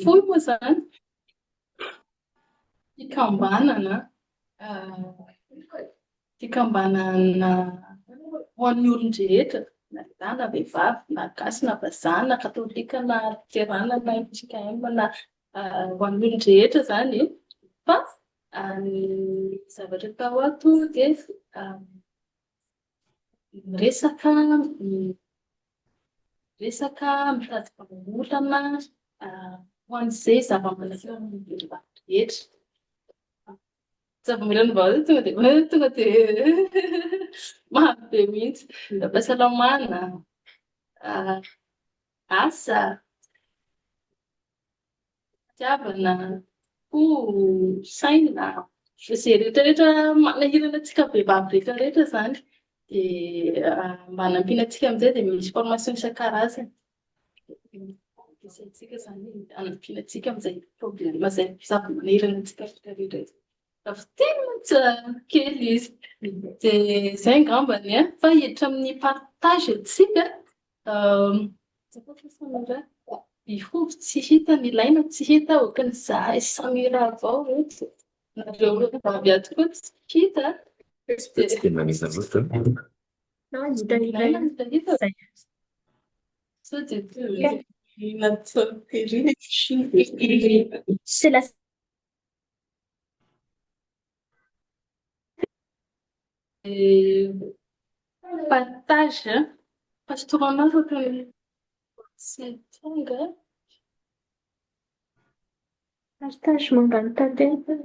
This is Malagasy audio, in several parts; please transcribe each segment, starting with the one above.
Fohy moa izany, fikambanana, fikambanana ho an'ny olon-drehetra, na lehilahy na vehivavy, na gasy na vazaha, na katolika na loterana na fjkm na ho an'ny olon-drehetra izany e. Fa ny zavatra atao ato dia miresaka, miresaka mitady vahaolana ho an'izay zava-manahirana ny vehivavy rehetra. Zava-manahirana vehivavy tonga dia tonga dia maro be mihitsy. Fahasalamana, asa, fitiavana, fo, saina, izay rehetra rehetra manahirana antsika vehivavy rehetra rehetra izany. Dia mba hanampiana antsika amin'izay dia misy formation isan-karazany. Ampiasaintsika izany hanampiana antsika amin'izay problème izay zava-manahirana antsika rehetra rehetra izay. Raha fintinina kely izy. Dia izay angambany an, fa hiditra amin'ny partage antsika. Mihovy tsy hita ny ilaina tsy hita ohatran'izahay Samira avao reto. Nareo vavy ato koa tsy hita. Tsy dia manisa loatra. Ilaina ny hita. Sao dia C'est la Partage. Pastorana ohatran'ny tsy tonga. Partage momba ny talenta.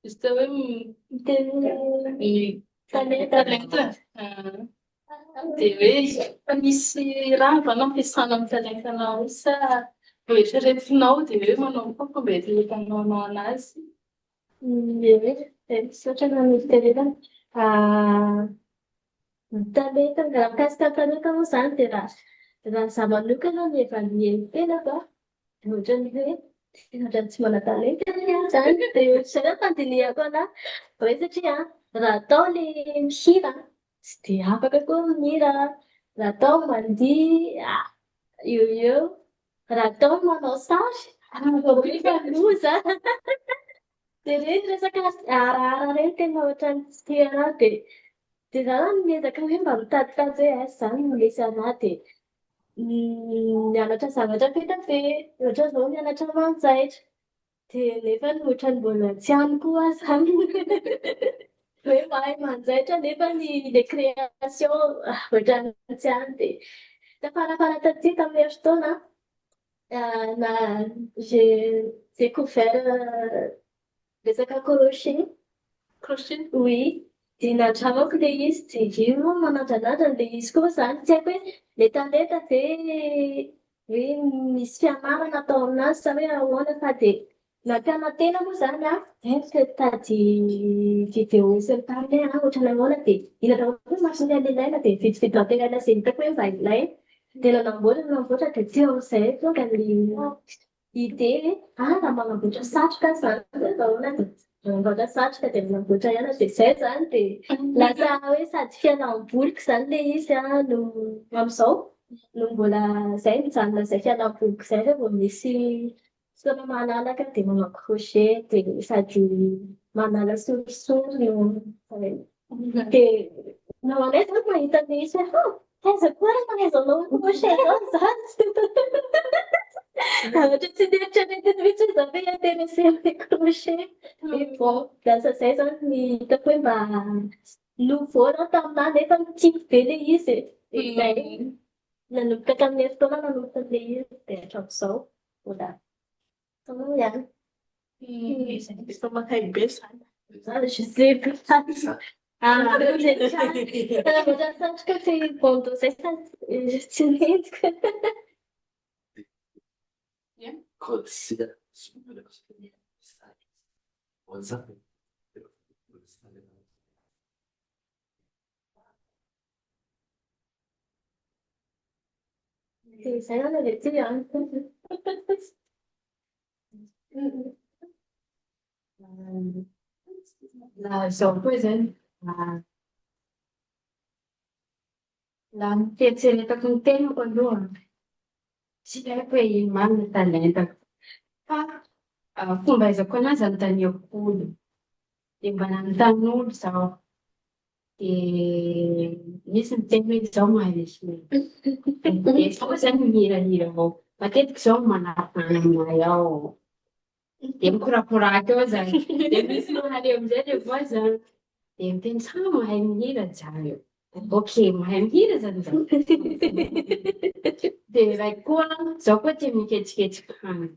Juste hoe Miteny talenta. Dia hoe efa nisy raha va nampiasana ny talentanao io sa vao eritreretinao dia hoe manao koa fomba eritreretanao hanao anazy? Ie, misaotra ny fitenenana. Ny talenta, raha mikasika ny talenta moa izany dia raha raha izaho manokana no évaluer ny tenako an, dia ohatran'ny hoe tena ohatran'ny tsy manan-talenta anie aho izany. Dia ohatr'izay ny fandinihako anahy. Hoe satria raha atao ilay mihira tsy dia afaka koa mihira, raha atao mandihy eo ho eo, raha atao ny manao sary loza. Dia ireny resaka arahara ireny tena ohatran'ny tsy tia anahy dia dia izaho izany miezaka hoe mba mitaditady hoe aiza izany no misy anahy dia mianatra zavatra be dia be. Ohatran'izao mianatra manjaitra. Dia nefa ohatran'ny mbola tsy any koa aho izany. Hoe mahay manjaitra nefa ny ilay création ohatran'ny tsy any. Dia tafarafara taty tamin'ny herintaona na j'ai découvert resaka crochet. Crochet? Oui. Dia nandramako ilay izy dia io manandranandrana ilay izy koa izany. Tsy haiko hoe ilay talenta ve hoe misy fianarana atao aminazy sa hoe ahoana fa dia nampiana-tena moa izany aho. Dia nitady vidéo sy ny tariny aho ohatran'ny ahoana dia inona daholo koa ny matériel ilaina dia nividividy matériel izay hitako hoe mba ilaina. Dia nanamboatra nanamboatra dia teo amin'izay tonga ny idée hoe ah raha manamboatra satroka aho izany dia atao ahoana dia manamboatra satroka dia manamboatra ihany aho dia izay izany dia lasa hoe sady fialam-boliko izany ilay izy an no amin'izao no mbola izay mijanona izay fialam-boliko izay rehefa vao misy fotoana malalaka dia manao crochet dia sady manala sorisory no dia namanay izany mahita an'ilay izy hoe ha taiza koa ary nahaizanao crochet anao izany? Zavatra tsy noeritreretiny mihitsy hoe za ve intéressé amin'ny crochet. Mais bon, lasa izay izany ny hitako hoe mba nouveau raha taminà nefa tiako be ilay izy e. Dia izay. Nanomboka tamin'ny herintaona nanomboka an'ilay izy dia hatramin'izao mbola atao ihany. Efa mahay be izany. Je sais pas. Ah, Nanamboatra satroka sy bandeau izay sady tsy nentiko. Dia izay aloha dia ty an. Raha izaho koa izany, raha ny fieritreretako ny tenako aloha, tsy haiko hoe ino marina ny talentako. Fa fomba ahaizako anazy anontaniako olo. Dia mba nanontany olo izaho. Dia misy miteny hoe izaho mahay mihira. Dia izaho koa izany mihirahira avao. Matetiky izao manafana aminay ao. Dia mikorakoraka eo zany. Dia misy mahaleo amizay le voisin. Dia miteny sa mahay mihira ja io. Ok, mahay mihira zany za. Dia raiky koa, zaho koa tia miketriketriky hany.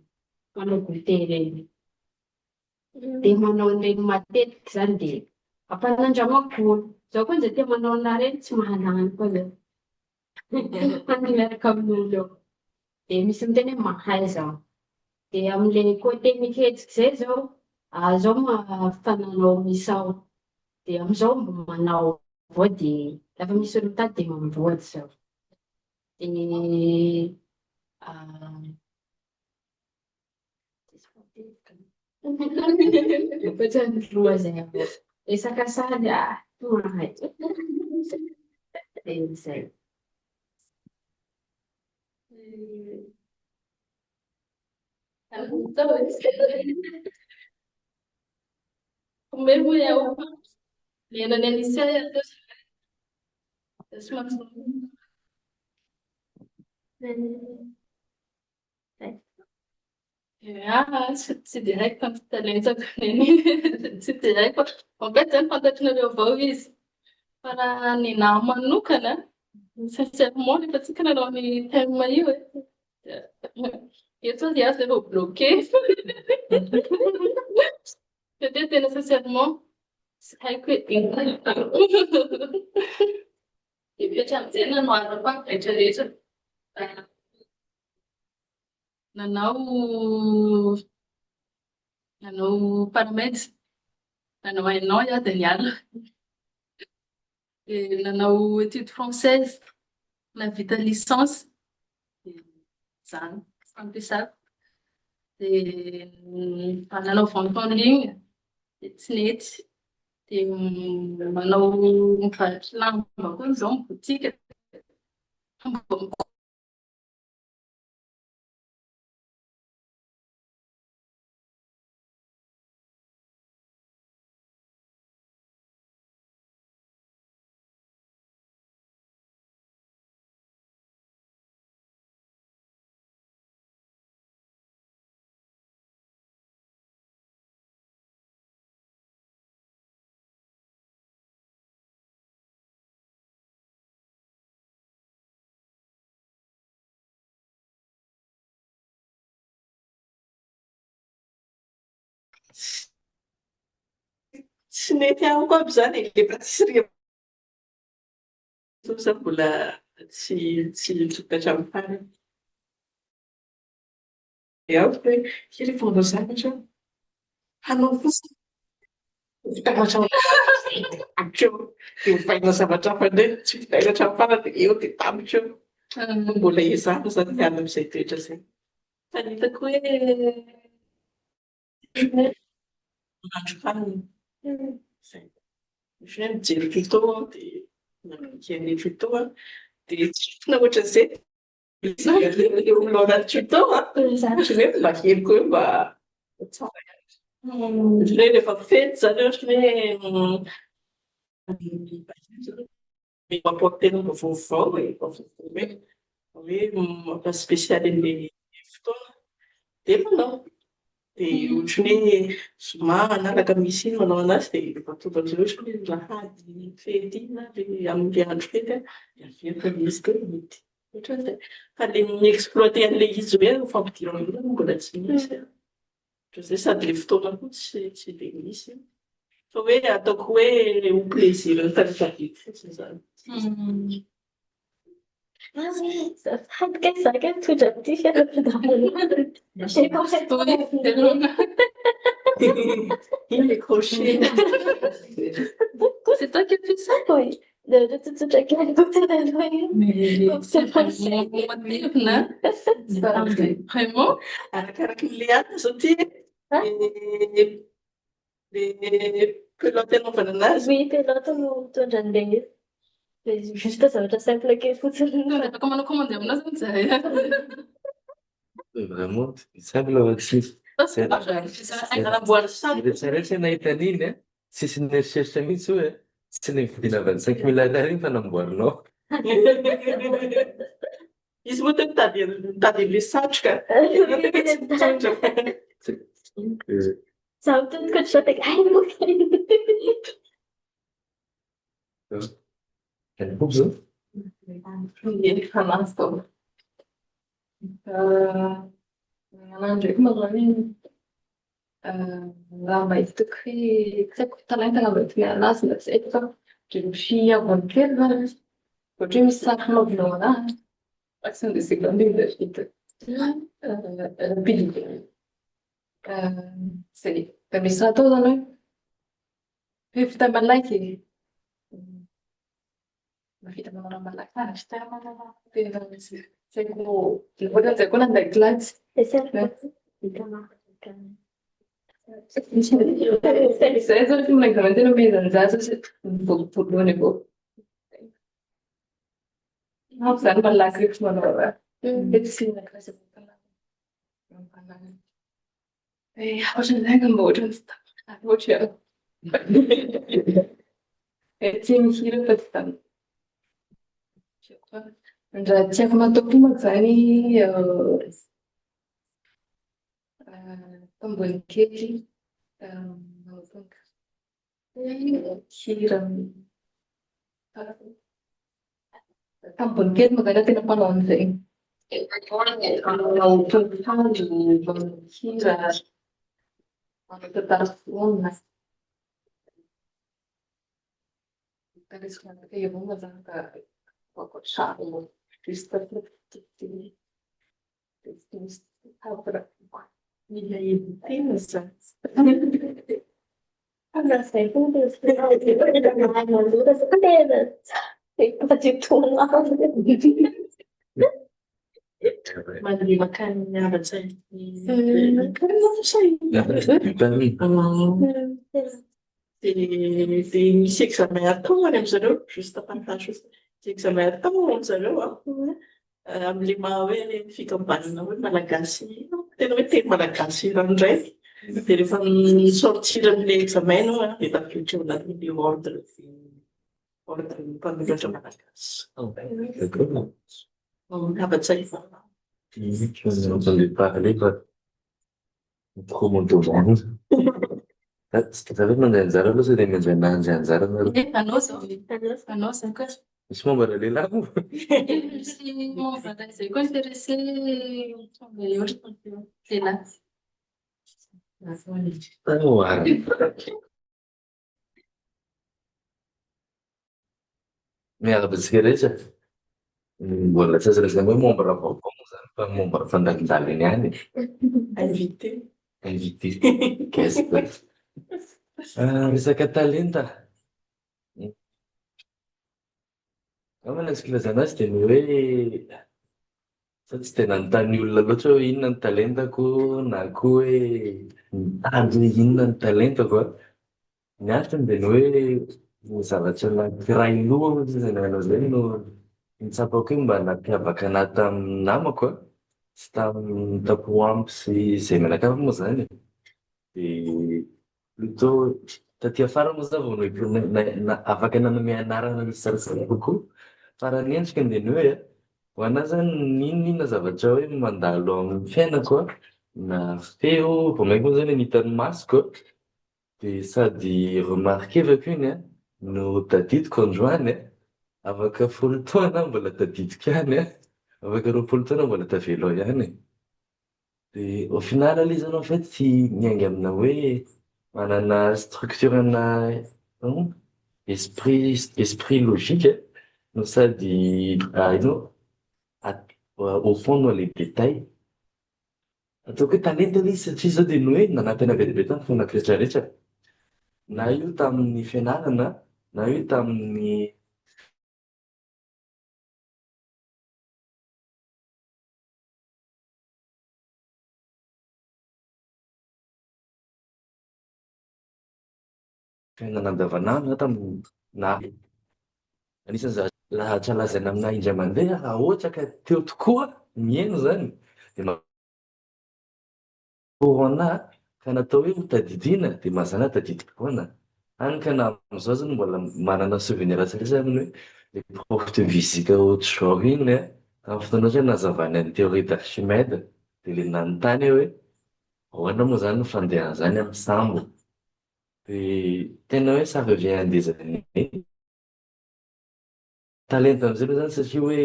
Manao goûter reny. Dia manao an'ireny matetiky zany dia ampanandramako olo. Zaho koa ndraiky tia manao an'ahy reny tsy mahalany koa zaho. Hany miaraka amin'olo eo. Dia misy miteny hoe mahay zaho. Dia amin'ilay côté miketriky izay izao, zaho efa nanao misao. Dia amin'izao mbo manao avao dia rehefa misy olo mitady dia mamboatra zaho. Dia Ankoatran'ny roa izay avao. Resaka sary ah, tsy mahay. Dia izay. Combien moa iaho? Niainan'i Alicia iaho teo. Somary Ah, tsy dia haiko fa ny talentako neny. Tsy dia haiko. En fait zany fantatrinareo avao izy. Fa raha ny nahy manokana, sincèrement rehefa tsika nanao ny thème io e, eto zao iaho zay vao bloqué. Satria tena sincèrement tsy haiko hoe inona no ataoko. Dia mipetra amin'izay nanoharako ahy rehetra rehetra. Nanao nanao paramed, nanao un an aho dia niala. Dia nanao étude française, nahavita licence, dia izany fampiasako. Dia nanao vente en ligne, dia tsy nety. Dia manao mivarotra lamba koa izao amin'ny boutique. Tsy nety amiko aby izany e, ilay pâtisserie izany mbola tsy tsy vita hatramin'ny farany. Dia ao hoe ity rehefa manao zavatra hanao fotsiny vita hatramin'ny tapitra eo. Dia ovaina zavatra hafa indray tsy vita hatramin'ny farany dia eo dia tapitra eo. Mbola ezahana izany miala amin'izay toetra izay. Fa ny hitako hoe mahandro hanina. Izay. Ohatran'ny hoe mijery tuto aho dia mandinika an'ilay tuto aho dia tsy entina ohatran'izay ilay olona ao anaty tuto an. Ohatran'ny hoe mba heloka hoe mba tsara ihany. Ohatran'ny hoe rehefa fety izany ohatran'ny hoe mi-apporter vaovao e, hoe hoe mampa spécial an'ilay fotoana dia manao. Dia ohatran'ny hoe zoma na alakamisy iny manao an'azy dia rehefa tonga amin'izay ohatra hoe alahady fety iny na ilay amin'ilay andro fety an, dia averiko ilay izy dia mety. Ohatran'izay. Fa ilay mi-exploiter an'ilay izy hoe ho fampidirana olona aloha mbola tsy misy an. Ohatran'izay sady ilay fotoana koa tsy tsy dia misy. Fa hoe ataoko hoe ho plaisir ny tadiaviko fotsiny izany. Azafady kay za kay mitondra an'ity Iny le crochet. C'est toi qui as fait ça? Oui. Tsotsotra kely fotsiny aloha iny. Mais c'est vraiment Vraiment? Arakaraky ny le anona zao ty e. Le le. Pelote anaovana anazy. Oui, pelote no mitondra an'ilay izy. Dia juste zavatra simple kely fotsiny. Tonga dia afaka manao commande aminao izany izahay. Vraiment simple fa tsisy. Nanamboary sary. Rehetrarehetra nahita an'iny an, tsisy nieritreritra mihitsy hoe tsy ny vidiana 25 000 ariary iny fa namboarinao. Izy moa teo nitady nitady an'ilay satroka. Tena tsy mitondra. Izaho mitodika ohatr'izao dia hay moa. Any koa zao? Efa lasa tao. Ny anahy ndraiky moa zany raha mba hitako hoe tsy haiko talenta angamba ty anazy na tsy haiko fa dia fiavany kely zany ohatra hoe misy sary fanaovanao anahy fraction de seconde iny dia vita. Rapide. Zay. Dia misy raha atao zany hoe vita malaky e. Mahavita manao raha malaky. Tena tsy haiko ohatran'izay koa nandeha kilasy. Izay zao rehefa manao examen tena omezan-jaza voalohany avao. Ampy zany malaky rehefa manao raha. Dia tsy kilasy avao. Eh, ohatran'izay angamba ohatran'ny tsy tapaka loatra aho. Eh, tsy mihira fa tsy tam. Raha tiako natao koa manko zany tambony kely manao hira tambony kely moa zany aho tena mpanao an'izay. Manao tononkalo, manao hira, manao tantara foronina. Mila éviter zany. Izay koa tena tsy mahay manoratra tena pas du tout. Mandeha mankany mianatra. Dia dia misy examen atao any amin-jareo, juste partage fotsiny. Misy examen atao amin-jareo an, amin'ilay maha hoe fikambanana hoe malagasy, tena hoe teny malagasy ranoray. Dia rehefa mi-sortir amin'ilay examen ianao an, dia tafiditra ao anatin'ilay ordre ordre mpanoratra malagasy. D'accord. Havatsahy. J'en ai entendu parler, fa trop montovana. Za ve mandray anjara aloha sa dia mandray mandray anjara nareo? Anao zao. Anao zao koa. Misy membre lehilahy moa? Misy membre izay koa intéressé tonga eo lehilahy. Oh, ary. Miarahaba antsika rehetra. Mbola tsy azo lazaina hoe membre vaovao moa zany fa membre fandalindalina ihany e. Invité. Invité. Guest. Resaka talenta. Angamba ny azoko ilazana azy dia ny hoe za tsy dia nanontany olona loatra hoe inona ny talentako na koa hoe mitady hoe inona ny talentako an. Ny antony dia ny hoe ny zavatra anankiray loha hozy izy nanao izay no nitsapako hoe mba nampiavaka anahy tamin'ny namako an, sy tamin'ny tapoampo sy izay mianakavy moa izany e. Dia plutôt taty afara moa za vao afaka nanome anarana misy tsaratsara kokoa. Fa raha ny endrikany dia ny hoe ho anahy zany n'inon'inona zavatra hoe mandalo amin'ny fiainako an, na feo, vao mainka moa zany ny hitan'ny masoko an, dia sady remarquer-ko iny an, no tadidiko androany an, afaka 10 taona aho mbola tadidiko ihany an, afaka 20 taona mbola tavela ao ihany e. Dia au final ilay izy zany en fait tsy miainga amina hoe manana structure ana esprit esprit logique no sady ino au fond dans les détails. Ataoko hoe talenta ilay izy satria izao dia ny hoe nanampy anay be dia be tamin'ny fiainako rehetra rehetra. Na io tamin'ny fianarana, na io tamin'ny Fiainana andavanandro na tamin'ny na anisan'ny zavatra lazaina aminà indray mandeha raha ohatra ka teo tokoa mihaino izany dia mampahoro anà ka natao hoe ho tadidiana dia mazàna tadidiko foana. Hany ka na amin'izao aza mbola manana souvenir tsara izy amin'ny hoe le prof de physique haute genre iny an, tamin'ny fotoana ohatra hoe nazavany an'ny théorie d'Archimède dia le nanontany aho hoe ahoana moa izany ny fandehan'izany amin'ny sambo? Dia tena hoe ça revient des années. Talenta amin'izay aloha izany satria hoe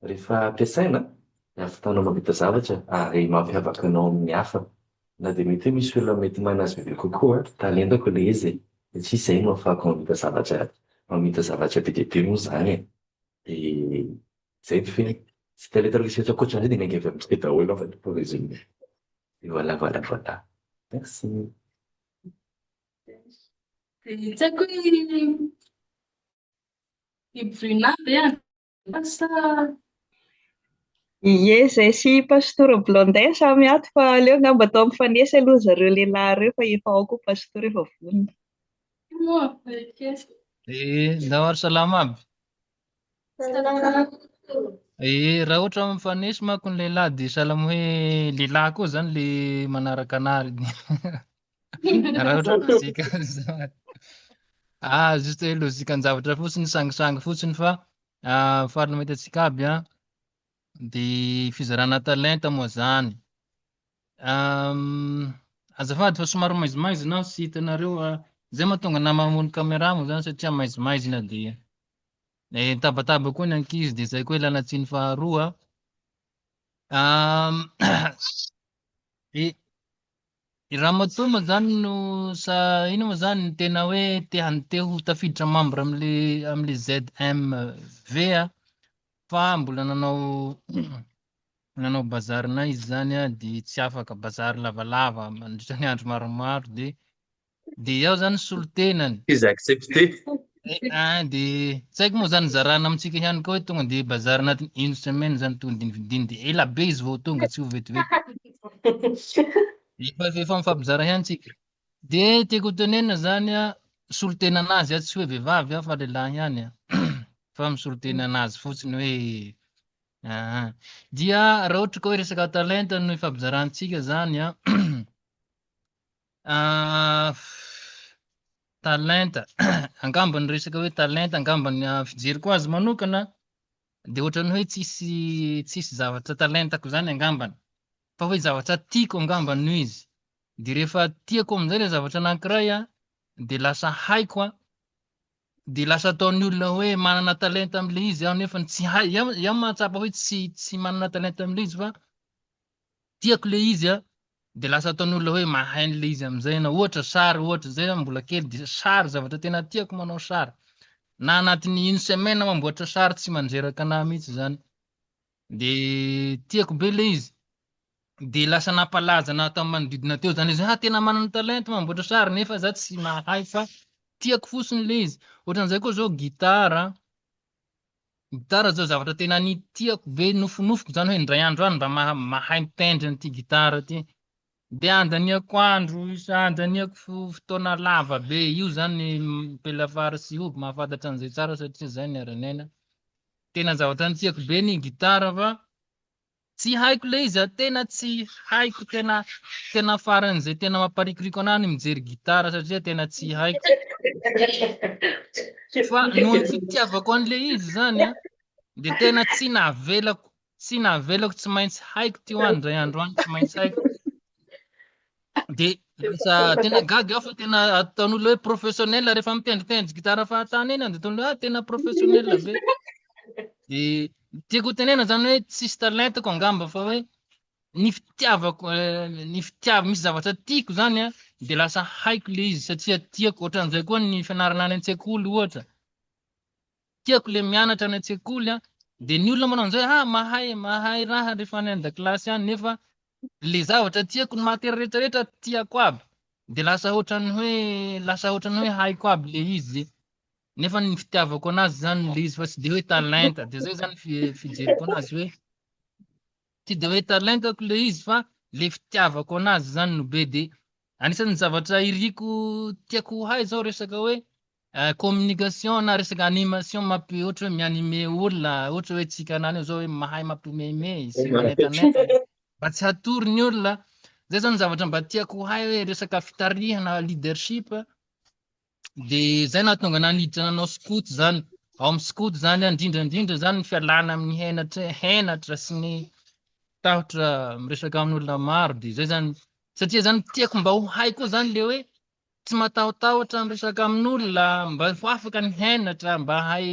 rehefa ampiasaina dia ahafahanao mahavita zavatra ary mampiavaka anao amin'ny hafa. Na dia mety hoe misy olona mety manana azy bebe kokoa, talentako ilay izy e, satria izay no ahafahako mahavita zavatra, mamita zavatra be dia be moa izany e. Dia izay ny fehiny. Tsy talenta rehetra ankoatran'izay dia miainga avy amin'izay daholo en fait pour résumer. Et voilà voilà voilà. Merci. Dia tsy haiko hoe i Bruna ve angamba sa. Ie, izay sy Pastora Blondin samy ato fa aleo angamba atao mifanesy aloha zareo lehilahy ireo fa efa ao koa Pastora efa vonona. Moa, ok. Eh, ndao ary salama aby. Salama. Eh, raha ohatra mifanesy manko ny lehilahy dia sahala amin'ny hoe lehilahy koa zany le manaraka anary. Raha ohatra logique zany. Ah, juste hoe logique-n-javatra fotsiny, sangisangy fotsiny fa ah, faly mahita antsika aby an. Dia fizarana talenta moa zany. Azafady fa somary maizimaizina aho tsy hitanareo. Zay mahatonga anah mamono caméra moa zany satria maizimaizina dia eh, mitabataba koa ny ankizy dia zay koa ilana tsiny faharoa. I i ramatoa moa zany no sa ino moa zany no tena hoe te te ho tafiditra membre amle amle ZMV a fa mbola nanao nanao bazarinay izy zany a dia tsy afaka bazary lavalava mandritra ny andro maromaro dia dia iaho zany solontenany. Izy accepté. Eh, ah, dia tsy haiko moa zany zarana amintsika ihany koa hoe tonga dia bazary anatin'ny une semaine zany tonga dia nividiny dia ela be izy vao tonga tsy ho vetivety. Efa efa mifampizara ihany tsika. Dia tiako hotenenina zany a solontenanazy a tsy hoe vehivavy aho fa lehilahy ihany a fa misolotena anazy fotsiny hoe Aa. Dia raha ohatra ka hoe resaka talenta no ifampizarantsika zany an, talenta, angamba ny resaka hoe talenta angamba ny fijeriko azy manokana dia ohatran'ny hoe tsisy tsisy zavatra talentako zany angambany fa hoe zavatra tiako angamba no izy. Dia rehefa tiako amin'izay ilay zavatra anankiray an, dia lasa haiko an, dia lasa ataon'ny olona hoe manana talenta amin'ilay izy aho nefa tsy hay iaho iaho mahatsapa hoe tsy tsy manana talenta amin'ilay izy fa tiako ilay izy a dia lasa ataon'ny olona hoe mahay an'ilay izy amin'izay ianao ohatra sary ohatra izay aho mbola kely dia sary zavatra tena tiako manao sary na anatin'ny une semaine mamboatra sary tsy mandreraka anah mihitsy izany dia tiako be ilay izy dia lasa nampalaza anah tamin'ny manodidina teo zany izy ah tena manana talenta mamboatra sary nefa za tsy mahay fa tiako fotsiny ilay izy ohatran'izay koa zao gitara gitara zao zavatra tena nitiako be nofinofiko zany hoe indray andro any mba maha- mahay mitendry an'ity gitara ty dia andaniako andro isa andaniako fo- fotoana lava be io zany Pelafara sy Hoby mahafantatra an'izay tsara satria zay niara-niaina tena zavatra nitiako be ny gitara fa Tsy haiko le izy a, tena tsy haiko tena tena faran'izay tena mamparikoriko anah ny mijery gitara satria tena tsy haiko. Fa noho ny fitiavako an'le izy zany a, de tena tsy navelako, tsy navelako tsy maintsy haiko ty ho any indray andro any tsy maintsy haiko. De lasa tena gaga aho fa tena ataon'olona hoe professionnel rehefa mitendritendry gitara fahatany eny de ataon'olona hoe ah tena professionnel be. De tiako hotenena zany hoe tsisy talentako angamba fa hoe ny fitiavako eh, ny fitiavako misy zavatra tiako zany a de lasa haiko le izy satria tiako ohatran'izay koa ny fianarana any an-tsekoly ohatra. Tiako le mianatra any an-tsekoly a de ny olona manao an'izay ah mahay mahay raha rehefa any an-dakilasy any nefa le zavatra tiako ny matière rehetra rehetra tiako aby de lasa ohatran'ny hoe lasa ohatran'ny hoe haiko aby le izy nefa ny fitiavako anazy zany le izy fa tsy de hoe talenta de zay zany fijeriko anazy hoe tsy de hoe talentako le izy fa le fitiavako anazy zany no be de Anisan'ny zavatra iriko tiako ho hay zao resaka hoe communication na resaka animation mampi ohatra hoe mi-animer olona, ohatra hoe tsika anany io zao hoe mahay mampihomehimehy sy manentanentana mba tsy hatory ny olona. Zay zany zavatra mba tiako ho hay hoe resaka fitarihana leadership. Dia zay nahatonga anah niditra nanao skoto zany. Ao amin'ny skoto zany an, indrindra indrindra zany ny fialana amin'ny henatra henatra sy ny tahotra miresaka amin'olona maro dia zay zany satria zany tiako mba ho hay koa zany le hoe tsy matahotahotra miresaka amin'olona mba ho afaka ny henatra mba hay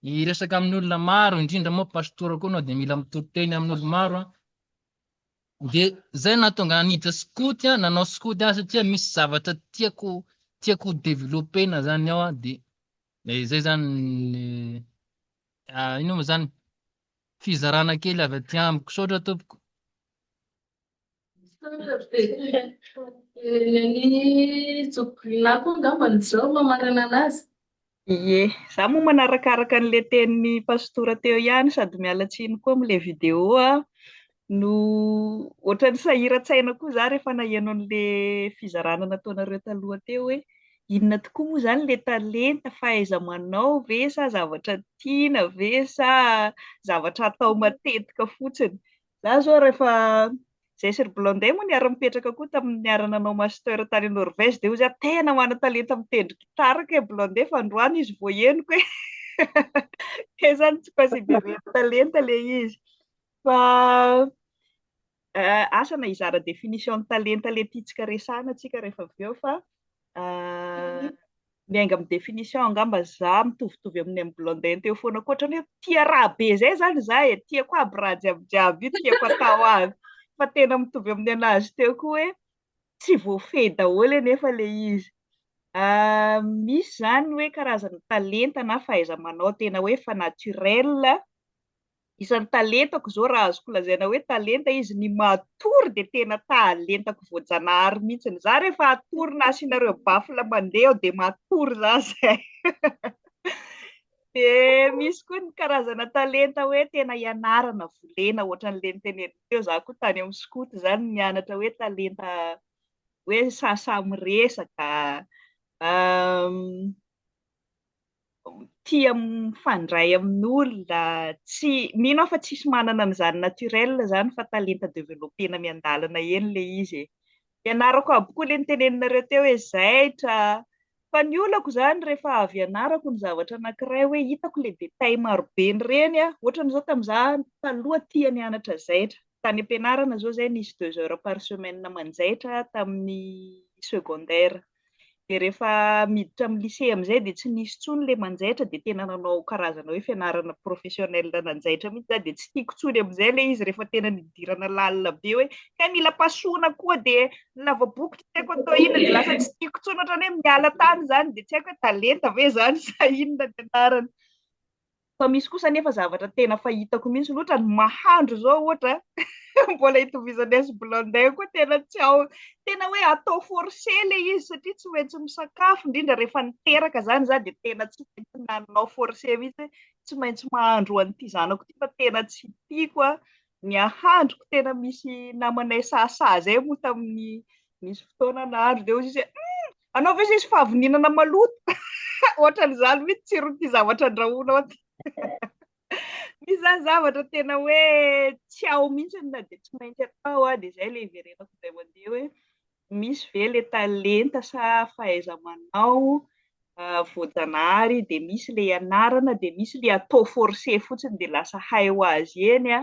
hiresaka amin'olona maro indrindra moa pastora koa anao dia mila mitory teny amin'olo maro an. Dia zay nahatonga ahy niditra skoty an, nanao skoty aho satria misy zavatra tiako tiako ho developper-na zany ao an, dia zay zany inona moa zany fizarana kely avy aty amiko. Misaotra tompoko. Misaotra be. Ny Jobina koa angambany izao mamarana anazy. Ie, za moa manarakaraka an'ilay tenin'i Pastora teo ihany sady miala tsiny koa amin'ilay vidéo a, no ohatran'ny sahiran-tsaina koa za rehefa naheno an'ilay fizarana nataonareo taloha teo hoe inona tokoa moa izany ilay talenta, fahaiza-manao ve sa zavatra tiana ve sa zavatra atao matetika fotsiny. Za zao rehefa zay sy ry Blondin moa niara-nipetraka koa tamin'ny niara-nanao master tany Norvège dia hoy za tena manan-talenta mitendry gitara kay Blondin fa androany izy vao henoko e. Kay zany tsy considérer talenta le izy. Fa asa na hizara définition ny talenta le tiantsika resahana tsika rehefa avy eo fa miainga amin'ny définition angamba za mitovitovy amin'ny an'i Blondin teo foana koa ohatran'ny hoe tia raha be zay zany za e, tiako aby raha jiaby jiaby io, tiako atao aby, fa tena mitovy amin'ny anazy teo koa hoe tsy voafehy daholo anefa le izy. Misy zany hoe karazana talenta na fahaiza-manao tena hoe efa naturel, Isan'ny talentako izao raha azoko lazaina hoe talenta izy, ny matory dia tena talentako voajanahary mihitsy. Za rehefa hatory na asianareo baffle mandeha eo dia matory za zay. Dia misy koa ny karazana talenta hoe tena ianarana, volena ohatran'ilay noteneniko teo, za koa tany amin'ny skoto izany nianatra hoe talenta hoe sahisahy miresaka, tia mifandray amin'olona, tsy, mino aho fa tsisy manana an'izany naturel izany fa talenta developena miandalana eny ilay izy e. Ianarako aby koa ilay noteneninareo teo hoe zaitra, fa ny olako izany rehefa avy ianarako ny zavatra anankiray hoe hitako ilay détail marobeny ireny an, ohatran'izao tamin'izaho taloha tia nianatra zaitra, tany am-pianarana izao izay nisy deux heures par semaine manjaitra tamin'ny secondaire. Dia rehefa miditra amin'ny lycée amin'izay dia tsy nisy intsony ilay manjaitra dia tena nanao karazana hoe fianarana professionnel nanjaitra mihitsy za dia tsy tiako intsony amin'izay ilay izy rehefa tena nidirana lalina be hoe kay mila pasoana koa dia ny lava-bokotra tsy haiko atao inona dia lasa tsy tiako intsony ohatran'ny hoe miala tany izany dia tsy haiko hoe talenta ve izany sa inona ny anarany. Fa misy kosa anefa zavatra tena fahitako mihitsy ohatra ny mahandro izao ohatra mbola itovizan'i S Blondin koa tena tsy ao tena hoe atao forcé ilay izy satria tsy maintsy misakafo indrindra rehefa niteraka izany za dia tena tsy maintsy nanao forcé mihitsy hoe tsy maintsy mahandro ho an'ity zanako ity fa tena tsy tiako a ny ahandroko tena misy namanay sahasaha izay moa tamin'ny nisy fotoana nahandro dia hoy izy hoe anao ve izy fahavininana maloto ohatran'izany mihitsy tsiron'ity zavatra andrahoinao ity misy izany zavatra tena hoe tsy ao mihitsy na dia tsy maintsy atao a dia izay ilay iverenako indray mandeha hoe misy ve ilay talenta sa fahaiza-manao voajanahary dia misy ilay ianarana dia misy ilay atao forcé fotsiny dia lasa hay ho azy eny a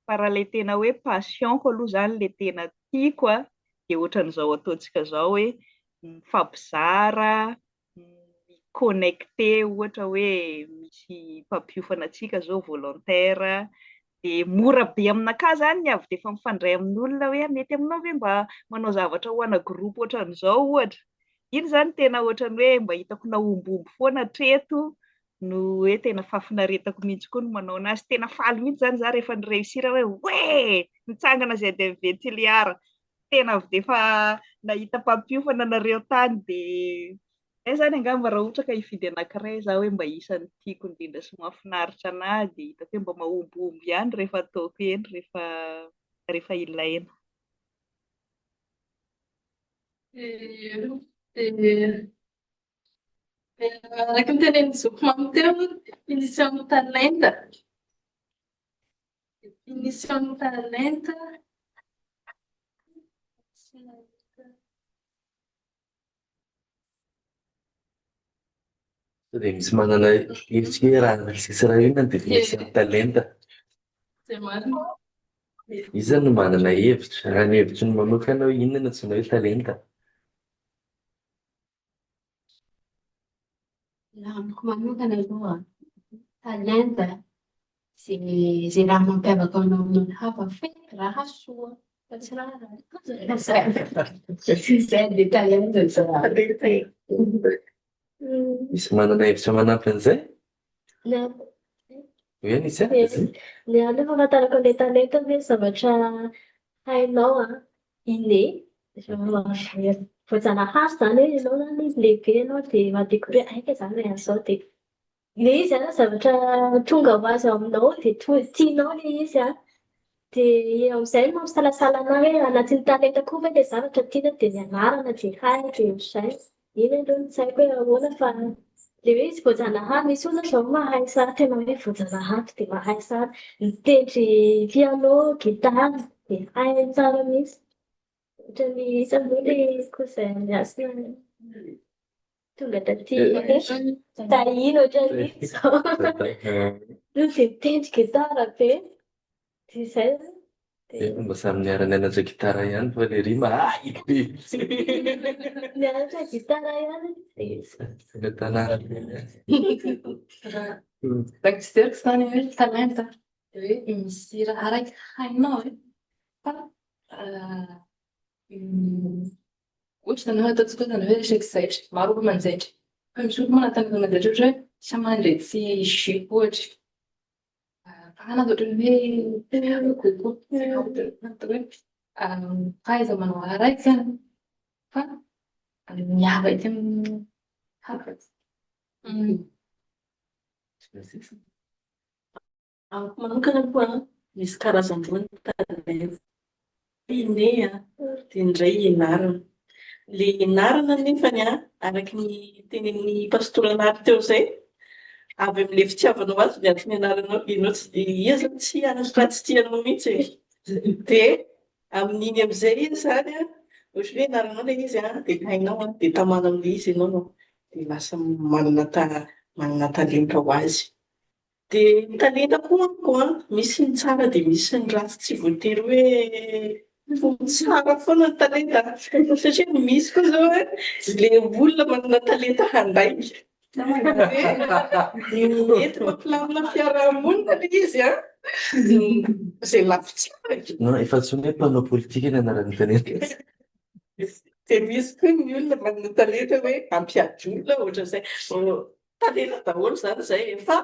Fa raha ilay tena hoe passion-ko aloha izany ilay tena tiako a, dia ohatran'izao ataontsika izao hoe mifampizara, mi-connecter ohatra hoe misy mpampiofana antsika izao volontaire, dia mora be aminakahy izany ny avy dia efa mifandray amin'olona hoe mety aminao ve mba manao zavatra ho ana groupe ohatran'izao ohatra. Iny izany tena ohatran'ny hoe mba hitako nahombiomby foana hatreto no hoe tena fahafinaretako mihitsy koa ny manao anazy. Tena faly mihitsy izany za rehefa ni-réussir hoe oe! Nitsangana ZMV Toliara. Tena avy dia efa nahita mpampiofana nareo tany dia izay izany angamba raha ohatra ka hifidy anankiray za hoe mba isan'ny tiako indrindra sy mahafinaritra anahy dia hitako hoe mba mahombihomby ihany rehefa ataoko eny rehefa rehefa ilaina. Dia araka ny tenenin'i Zoky Mamy teo, définition-n'ny talenta. Définition-n'ny talenta. Sao dia misy manana hevitra hoe raha tsisy raha inona ny définition-n'ny talenta? Izay marina. Iza no manana hevitra? Raha ny hevitry ny manokana hoe inona no antsoina hoe talenta? Raha amiko manokana aloha, talenta izay izay raha mampiavaka anao amin'ny hafa fe raha soa fa tsy raha ratsy. Izay dia talenta izany. Misy manana hevitra manampy an'izay? Hoe Anissa? Ny ahy aloha fahafantarako an'ilay talenta hoe zavatra hainao an, inné, voajanahary izany hoe ianao izany lehibe ianao dia maha-découvrir aika izany mahay an'izao dia ilay izy an zavatra tonga ho azy ao aminao dia tianao ilay izy an. Dia amin'izay no mampisalasala an'ahy hoe anatin'ny talenta koa ve ilay zavatra tiana dia nianarana dia hay dia ohatr'izay. Iny aloha no tsy haiko hoe ahoana fa ilay hoe izy voajanahary, misy olona izao mahay sary tena hoe voajanahary dia mahay sary, mitendry piano, gitara dia hainy tsara mihitsy. Ohatran'ny iza moa ilay cousin Hasina tonga taty Tahina ohatran'iny izao. Io dia mitendry gitara be. Dia izay zany. Dia mba samy niara-nianatra gitara ihany fa le ry mahay be. Nianatra gitara ihany izy. Ilay tanàna. Raha ny fijeriko izany hoe talenta dia hoe misy raha raiky hainao e, fa ohatra izany hoe ataontsika hoe izany hoe resaka zaitra, maro olona manjaitra. Fa misy olona manantena manjaitra ohatra hoe tsy mandray jupe ohatra. Ahafahana ohatran'ny hoe miavaka kokoa. Hoe fahaiza-manao araiky izany fa miavaka amin'ny hafa. Amiko manokana aloha an, misy karazany roa ny talenta. Inné an, dia ny iray ianarana. Ilay ianarana anefany an, araka ny tenenin'ny Pastora Nary teo izay, avy amin'ilay fitiavanao azy ny antony ianaranao, ianao tsy dia iza izany tsy hianatra raha tsy tianao mihitsy e. Dia amin'iny amin'izay izy izany an, ohatran'ny hoe ianaranao ilay izy an, dia hainao an, dia tamana amin'ilay izy ianao no dia lasa manana ta- manana talenta ho azy. Dia ny talenta koa amiko an, misy ny tsara dia misy ny ratsy, tsy voatery hoe ho tsara foana ny talenta satria misy koa izao hoe ilay olona manana talenta handainga dia mety mampilamina fiarahamonina ilay izy an, izay lafy tsara e. Non, efa antsoina hoe mpanao politika ny anaran'ny talenta. Dia misy koa ny olona manana talenta hoe hampiady olona ohatran'izay. Talenta daholo izany izay e, fa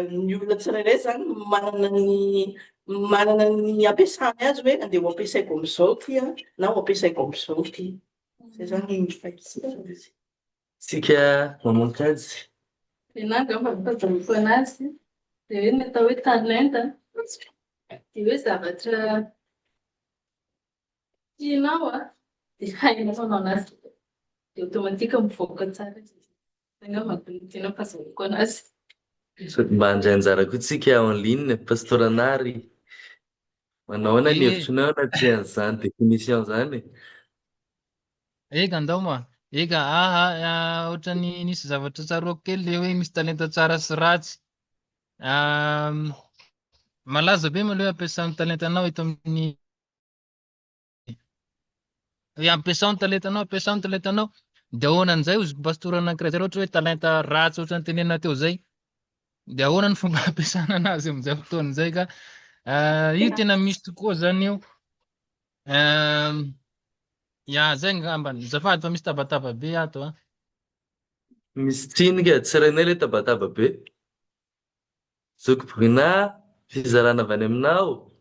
ny olona tsirairay izany manana ny manana ny ampiasany azy hoe andeha ho ampiasaiko amin'izao ity an, na ho ampiasaiko amin'izao ity. Izay izany ny fahitana azy. Tsika mamoaka azy. Ny ahy angamba ny fahazahoako anazy dia hoe ny atao hoe talenta dia hoe zavatra tianao an, dia hainao manao anazy dia automatique mivoaka tsara izy. Izay angamba no tena fahazahoako anazy. Sao dia mba handray anjara koa tsika en ligne, Pastora Nary. Manao ahoana ny Eny e. hevitrinao anatrehan'izany définition izany e? Eka ndao moa. Eka aha, ohatran'ny nisy zavatra tsaroako kely le hoe misy talenta tsara sy ratsy. Malaza be moa le hoe ampiasao ny talentanao eto amin'ny hoe ampiasao ny talentanao, ampiasao ny talentanao. Dia ahoana an'izay hozy pastora anankiray zay raha ohatra hoe talenta ratsy ohatran'ny tenenina teo zay. Dia ahoana ny fomba ampiasana anazy amin'izay fotoana izay ka io tena misy tokoa zany io. Ya zay angambany. Azafady fa misy tabataba be ato a. Misy tsinika, tsy renay ilay tabataba be. Zoky Bruna, fizarana avy any aminao,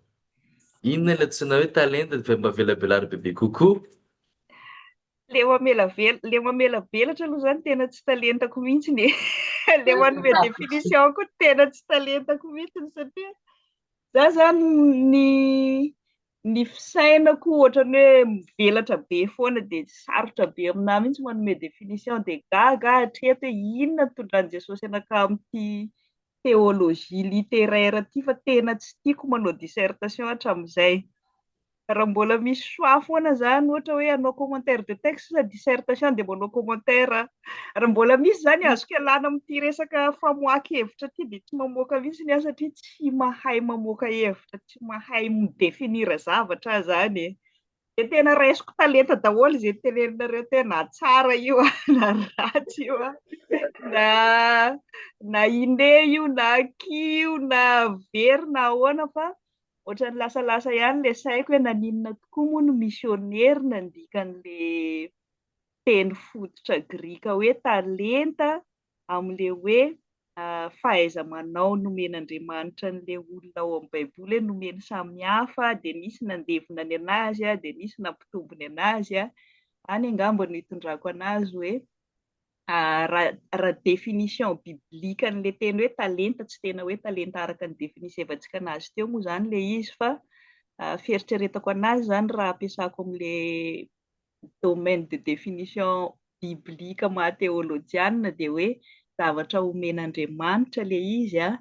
inona ilay antsoina hoe talenta dia mba velabelaro bebe kokoa? Le mamelavel- le mamelabelatra aloha zany tena tsy talentako mihitsiny e. Le manome définition koa tena tsy talentako mihitsiny satria za zany ny. Ny fisainako ohatran'ny hoe mivelatra be foana dia sarotra be aminahy mihitsy manome définition dia gaga aho hatreto hoe inona no nitondran'i Jesosy anakahy amin'ity théologie littéraire ity fa tena tsy tiako manao dissertation hatramin'izay. Raha mbola misy choix foana izany ohatra hoe hanao commentaire de texte sa dissertation dia manao commentaire aho. Raha mbola misy izany azoko ialana amin'ity resaka famoahan-kevitra ity dia tsy mamoaka mihitsy aho satria tsy mahay mamoaka hevitra, tsy mahay mi-définir zavatra aho izany e. Dia tena raisiko talenta daholo izay teneninareo teo na tsara io na ratsy io na na inné io na acquis io na very na ahoana fa ohatran'ny lasalasa ihany ilay saiko hoe naninona tokoa moa no misionera nandika an'ilay teny fototra grika hoe talenta amin'ilay hoe fahaiza-manao nomen'Andriamanitra an'ilay olona ao amin'ny Baiboly hoe nomeny samihafa dia nisy nandevona ny an'azy dia nisy nampitombo ny an'azy. Any angamba no itondrako an'azy hoe raha raha définition biblique an'ilay teny hoe talenta, tsy tena hoe talenta araka ny définisevantsika an'azy teo moa izany ilay izy fa fieritreretako an'azy izany raha ampiasako amin'ilay domaine de définition biblique maha teolojianina dia hoe zavatra omen'Andriamanitra ilay izy an,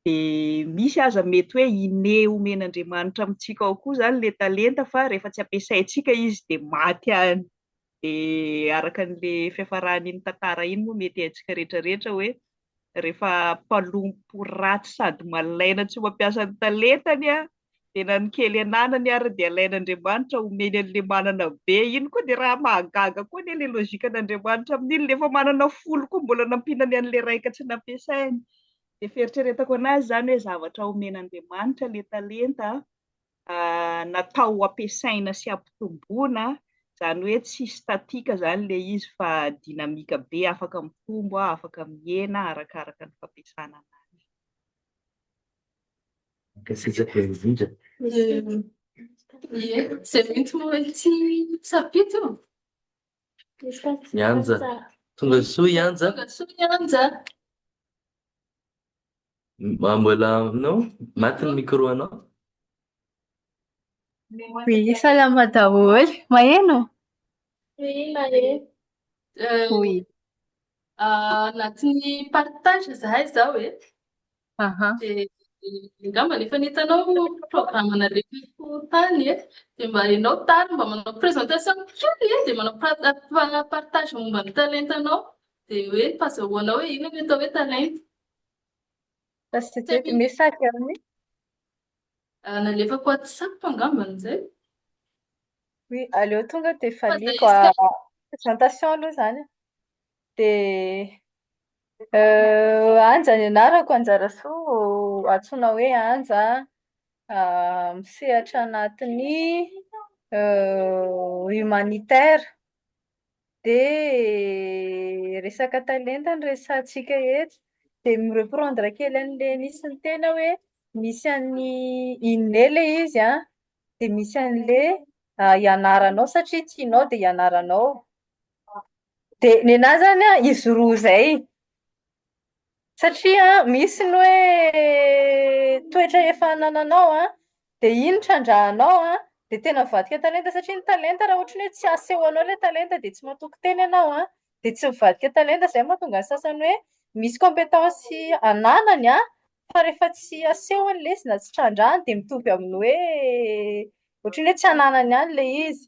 dia misy aza mety hoe inné omen'Andriamanitra amintsika ao koa izany ilay talenta fa rehefa tsy ampiasaintsika izy dia maty any. Dia araka an'ilay fiafaran'iny tantara iny moa mety haintsika rehetrarehetra hoe rehefa mpanompo ratsy sady malaina tsy mampiasa ny talentany an, dia na ny kely ananany ary dia alain'Andriamanitra omeny an'ilay manana be. Iny koa dia raha mahagaga koa anie ilay logique-n'Andriamanitra amin'iny, ilay efa manana folo koa mbola nampiana ny an'ilay raika tsy nampiasainy. Dia fieritreretako an'azy izany hoe zavatra omen'Andriamanitra ilay talenta natao ho ampiasaina sy hampitomboana, izany hoe tsy statique izany ilay izy fa dynamique be, afaka mitombo, afaka mihena arakaraka ny fampiasana anazy. Mankasitraka indrindra. Ie, izay mihitsy moa ity safidy io. I Anja. Tonga soa i Anja. Tonga soa i Anja. Mbola aminao? Maty ny micro anao? Oui, salama daholo. Maheno? Oui, maheno. Oui. Anatin'ny partage izahay izao e. Aha. Dia angamba efa nitanao programme nalefako tany e. Dia mba ianao tany mba manao présentation kely e, dia manao partage momba ny talentanao. Dia hoe fahazahoanao hoe inona ny atao hoe talenta. Tasitrika message amin'ny? Nalefako WhatsApp angambany izay. Oui, aleo tonga dia valiako présentation aloha izany. Dia Anja ny anarako, Anjarasoa, antsoina hoe Anja, misehatra anatin'ny humanitaire. Dia resaka talenta no resahantsika eto. Dia mi-reprendre kely an'ilay nisy niteny aho hoe misy an'ny inné ilay izy an, dia misy an'ilay ianaranao satria tianao dia ianaranao. Dia ny anahy izany an, izy roa izay. Satria misy ny hoe toetra efa anananao an, dia iny trandrahanao an, dia tena mivadika talenta satria ny talenta raha ohatra ny hoe tsy asehonao ilay talenta dia tsy matoky tena ianao an, dia tsy mivadika talenta. Izay no mahatonga ny sasany hoe misy compétence ananany an, fa rehefa tsy asehony ilay izy na tsy trandrahany dia mitovy amin'ny hoe ohatra ny hoe tsy ananany ihany ilay izy.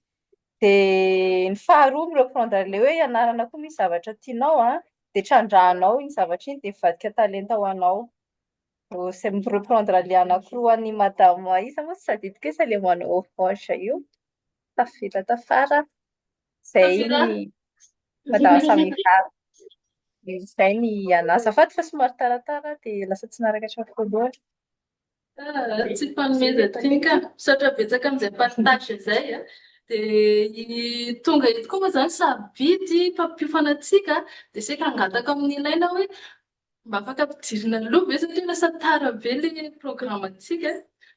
Dia ny faharoa mi-reprendre ilay hoe ianarana koa misy zavatra tianao an, dia trandrahanao iny zavatra iny dia mivadika talenta ho anao. Izay mi-reprendre ilay anankiroa an'i madame iza moa tsy tadidiko hoe iza ilay manao orange io. Tafela tafara. Izay ny madame Samira. Izay ny anahy. Azafady fa somary taratara dia lasa tsy naharaka hatramin'ny voalohany. Tsy fanomezan-tsiny ka. Misaotra betsaka amin'izay partage izay. Dia tonga eto koa moa izany sarobidy mpampiofana antsika dia saika hangataka amin'i Nilaina hoe mba afaka ampidirina aloha ve satria lasa tara be ilay programme-ntsika.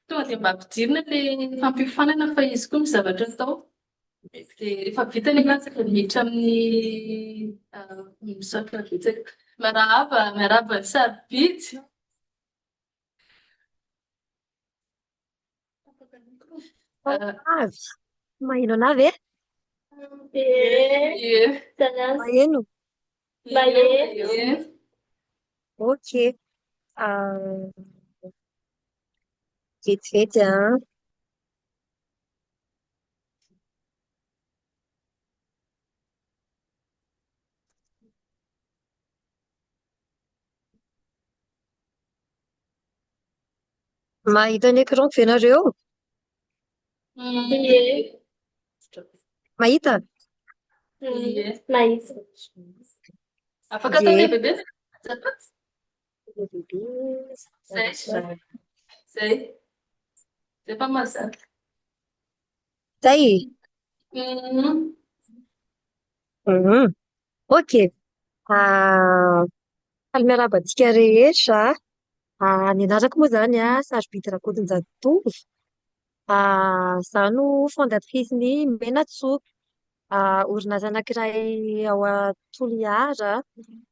Tonga dia mba ampidirina ilay fampiofanana fa izy koa misy zavatra atao. Dia rehefa vita ny anazy dia miditra amin'ny misaotra betsaka. Miarahaba, miarahaba an'i Sarobidy. Avy. Maheno anah ve? Ie. Maheno? Maheno. Ok. Vetivety an. Mahita ny écran-ko ve nareo? Ie. Mahita? Ie. Mahita. Afaka atao Ie. lehibebe? Zay. Zay. Zay fa mahazaka. Zay? Mhm. Mhm. Ok. Ah, faly miarahaba antsika rehetra. Ah, ny anarako moa izany ah, Sarobidy Rakotonjatovo. Ah, izaho no fondatrice ny Menatsoa. Ah, orinasa anankiray ao Toliara,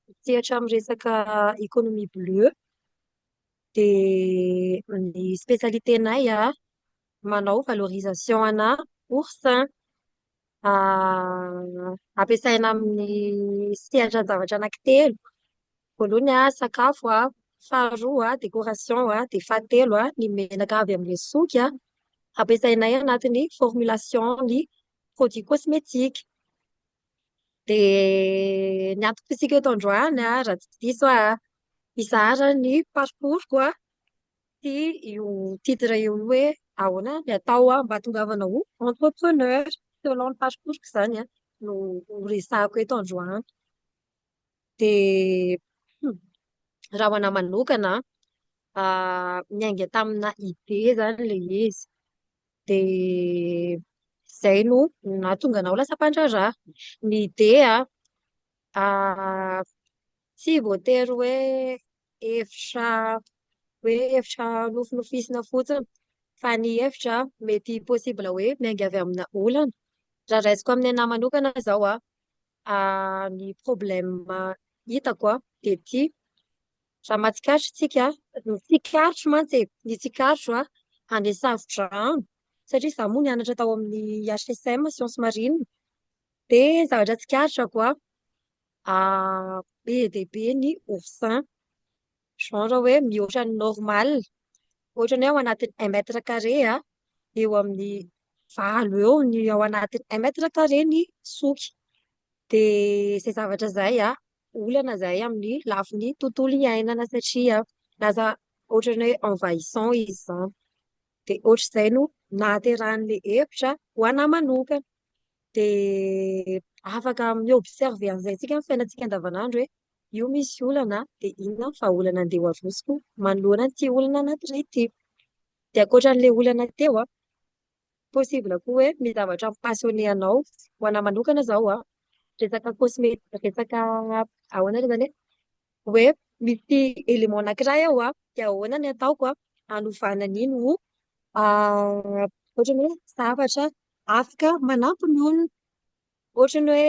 misehatra amin'ny resaka économie bleue. Dia ny spécialité-nay ah, manao valorisation ana oursin. Ampiasaina amin'ny sehatra zavatra anankitelo. Voalohany sakafo, faharoa décoration, dia fahatelo ny menaka avy amin'ilay soky ampiasainay anatin'ny formulation ny produit cosmétique. Dia ny antom-pisiako eto androany raha tsy diso aho, hizara ny parcours-ko sy io titre io hoe ahoana ny atao mba hahatongavana ho entrepreneur. Selon ny parcours-ko izany no ho resahako eto androany. Dia raha ho anahy manokana, niainga tamina idée izany ilay izy. Dia izay no nahatonga anahy ho lasa mpandraharaha. Ny idée tsy voatery hoe hevitra hoe hevitra nofinofisina fotsiny fa ny hevitra mety possible hoe miainga avy amina olana. Raha raisiko amin'ny anahy manokana izao ny problème hitako dia ity, raha mahatsikaritra isika, ny tsikaritro mantsy e, ny tsikaritro any Safodrano, satria izaho moa nianatra tao amin'ny HSM science marine, dia zavatra tsikaritrako be dia be ny oursin, genre hoe mihoatra ny normal, ohatran'ny hoe ao anatin'ny un mètre carré eo amin'ny valo eo ny ao anatin'ny un mètre carré ny soky. Dia izay zavatra izay olana izay amin'ny lafiny tontolo iainana satria lasa ohatran'ny hoe envahissant izy izany. Dia ohatr'izay no nahaterahan'ilay hevitra ho anahy manokana. Dia afaka mi-observer an'izay isika amin'ny fiainantsika andavanandro hoe io misy olana dia inona ny vahaolana andeha ho arosoko manoloana an'ity olana anankiray ity. Dia ankoatran'ilay olana teo an, possible koa hoe misy zavatra mi-passionner anao. Ho anahy manokana izao an, resaka cosmé- resaka ahoana re izany e? Hoe misy élément anankiray ao an, dia ahoana ny ataoko an hanovana an'iny ho ohatran'ny hoe zavatra afaka manampy ny olona. Ohatran'ny hoe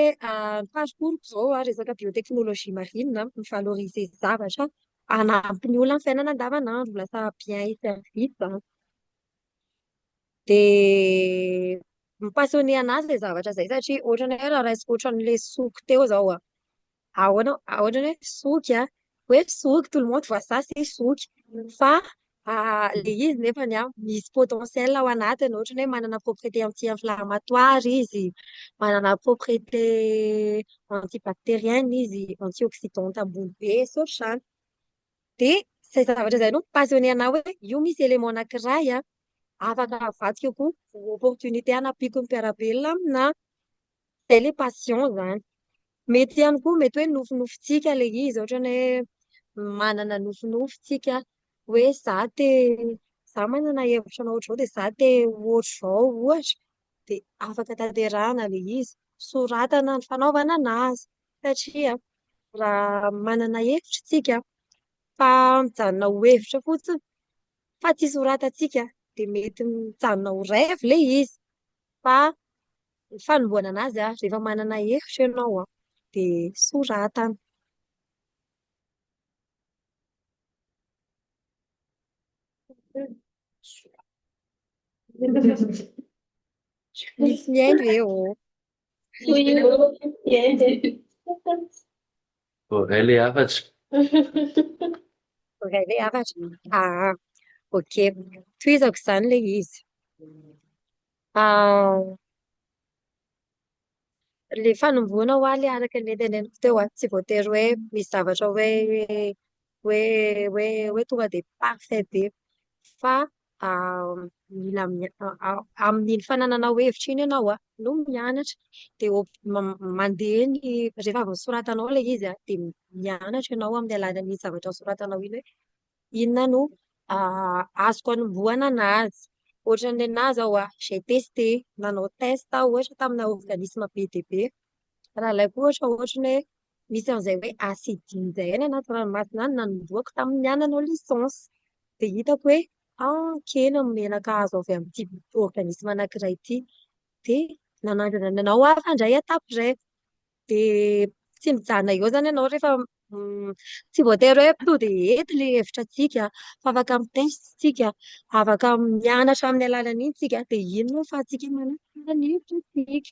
ny parcours-ko izao an, resaka biotechnologie marine, mi-valoriser zavatra hanampy ny olona amin'ny fiainana andavanandro, lasa bien et service izany. Dia mi-passionner anahy izay zavatra izay satria ohatran'ny hoe raha raisiko ohatran'ilay soky teo izao an, ahoana ohatran'ny hoe soky an, hoe soky tout le monde voit ça c'est soky fa ilay izy nefany an misy potentiel ao anatiny ohatran'ny hoe manana propriété anti-inflammatoire izy, manana propriété antibactérienne izy, antioxydante ambony be sy ohatr'izany. Dia izay zavatra izay no mi-passionner anahy hoe io misy élément anankiray an, afaka avadika ho opportunité hanampiako ny mpiara-belona aminahy. Izay ilay passion izany. Mety ihany koa mety hoe nofinofintsika ilay izy, ohatran'ny hoe manana nofinofy tsika hoe za te, za manana hevitra hanao ohatr'izao dia za te ho ohatr'izao ohatra, dia afaka tanterahana ilay izy. Soratana ny fanaovana anazy satria raha manana hevitra isika fa mijanona ho hevitra fotsiny fa tsy soratantsika dia mety mijanona ho rêve ilay izy fa ny fanombohana anazy rehefa manana hevitra ianao dia soratana. Misy mihaino ve ô? Voaray ilay hafatra. Voaray ilay hafatra. Ah, ok. Tohizako izany ilay izy. Ah, ilay fanombohana hoa ilay araka ny teneniko teo ah, tsy voatery hoe misy zavatra hoe hoe hoe hoe tonga dia parfait be fa mila amin'iny fanananao hevitra iny ianao ah no mianatra dia mandeha ny rehefa avy nosoratanao ilay izy ah dia mianatra ianao amin'ny alalan'iny zavatra nosoratanao iny hoe inona no azoko anombohana anazy. Ohatran'ny nenahy izao ah, j'ai testé, nanao test aho ohatra tamina organisme be dia be. Raha alaiko ohatra ohatran'ny hoe misy an'izay hoe acidie izay any anaty ranomasina any nanombohako tamin'ny aho nanao licence. Dia hitako hoe ah, kely ny menaka azo avy amin'ity organisme anankiray ity. Dia nanandrana nanao hafa indray aho tamin'izay. Dia tsy mijanona eo izany ianao rehefa tsy voatery hoe tonga dia eto ilay hevitra antsika fa afaka mi-test isika, afaka mianatra amin'ny alalan'iny isika dia iny no ahafahantsika manatsara ny hevitra antsika.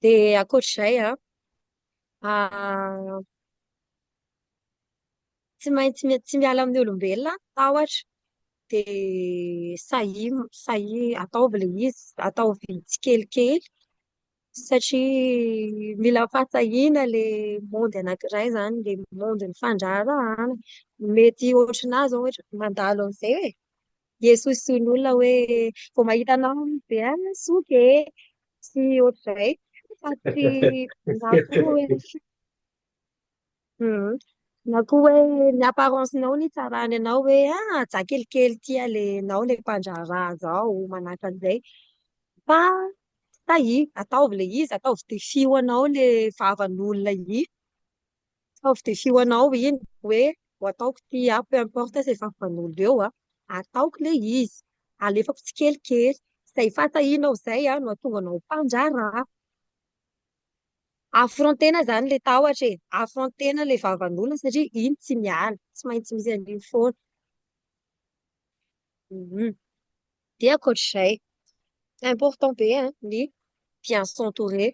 Dia ankoatr'izay an, tsy maintsy tsy miala amin'ny olombelona ny tahotra. Dia sahia sahia ataovy ilay izy, ataovy tsikelikely satria mila fahasahiana ilay monde anankiray izany, ilay monde-n'ny fandraharahana. Mety ohatran'ahy izao ohatra mandalo an'izay e! Esoesoin'olona hoe vao mahita anao izy dia ah soky e! Sy ohatr'izay fa tsy na koa hoe na koa hoe ny apparence-nao no hitsarany anao hoe ah za kelikely ity ilay ianao ilay mpandraharaha izao manahaka an'izay. Fa sahia, ataovy ilay izy, ataovy défi ho anao ilay vavan'olona iny. Ataovy défi ho anao iny hoe ho ataoko ity aho, peu importe izay vavan'olona eo an, ataoko ilay izy, alefako tsikelikely. Izay fahasahianao izay no hahatonga anao ho mpandraharaha. Affronter-na izany ilay tahotra e, affronter-na ilay vavan'olona satria iny tsy miala, tsy maintsy misy an'iny foana. Dia ankoatr'izay, important be an, ny bien s'entourer.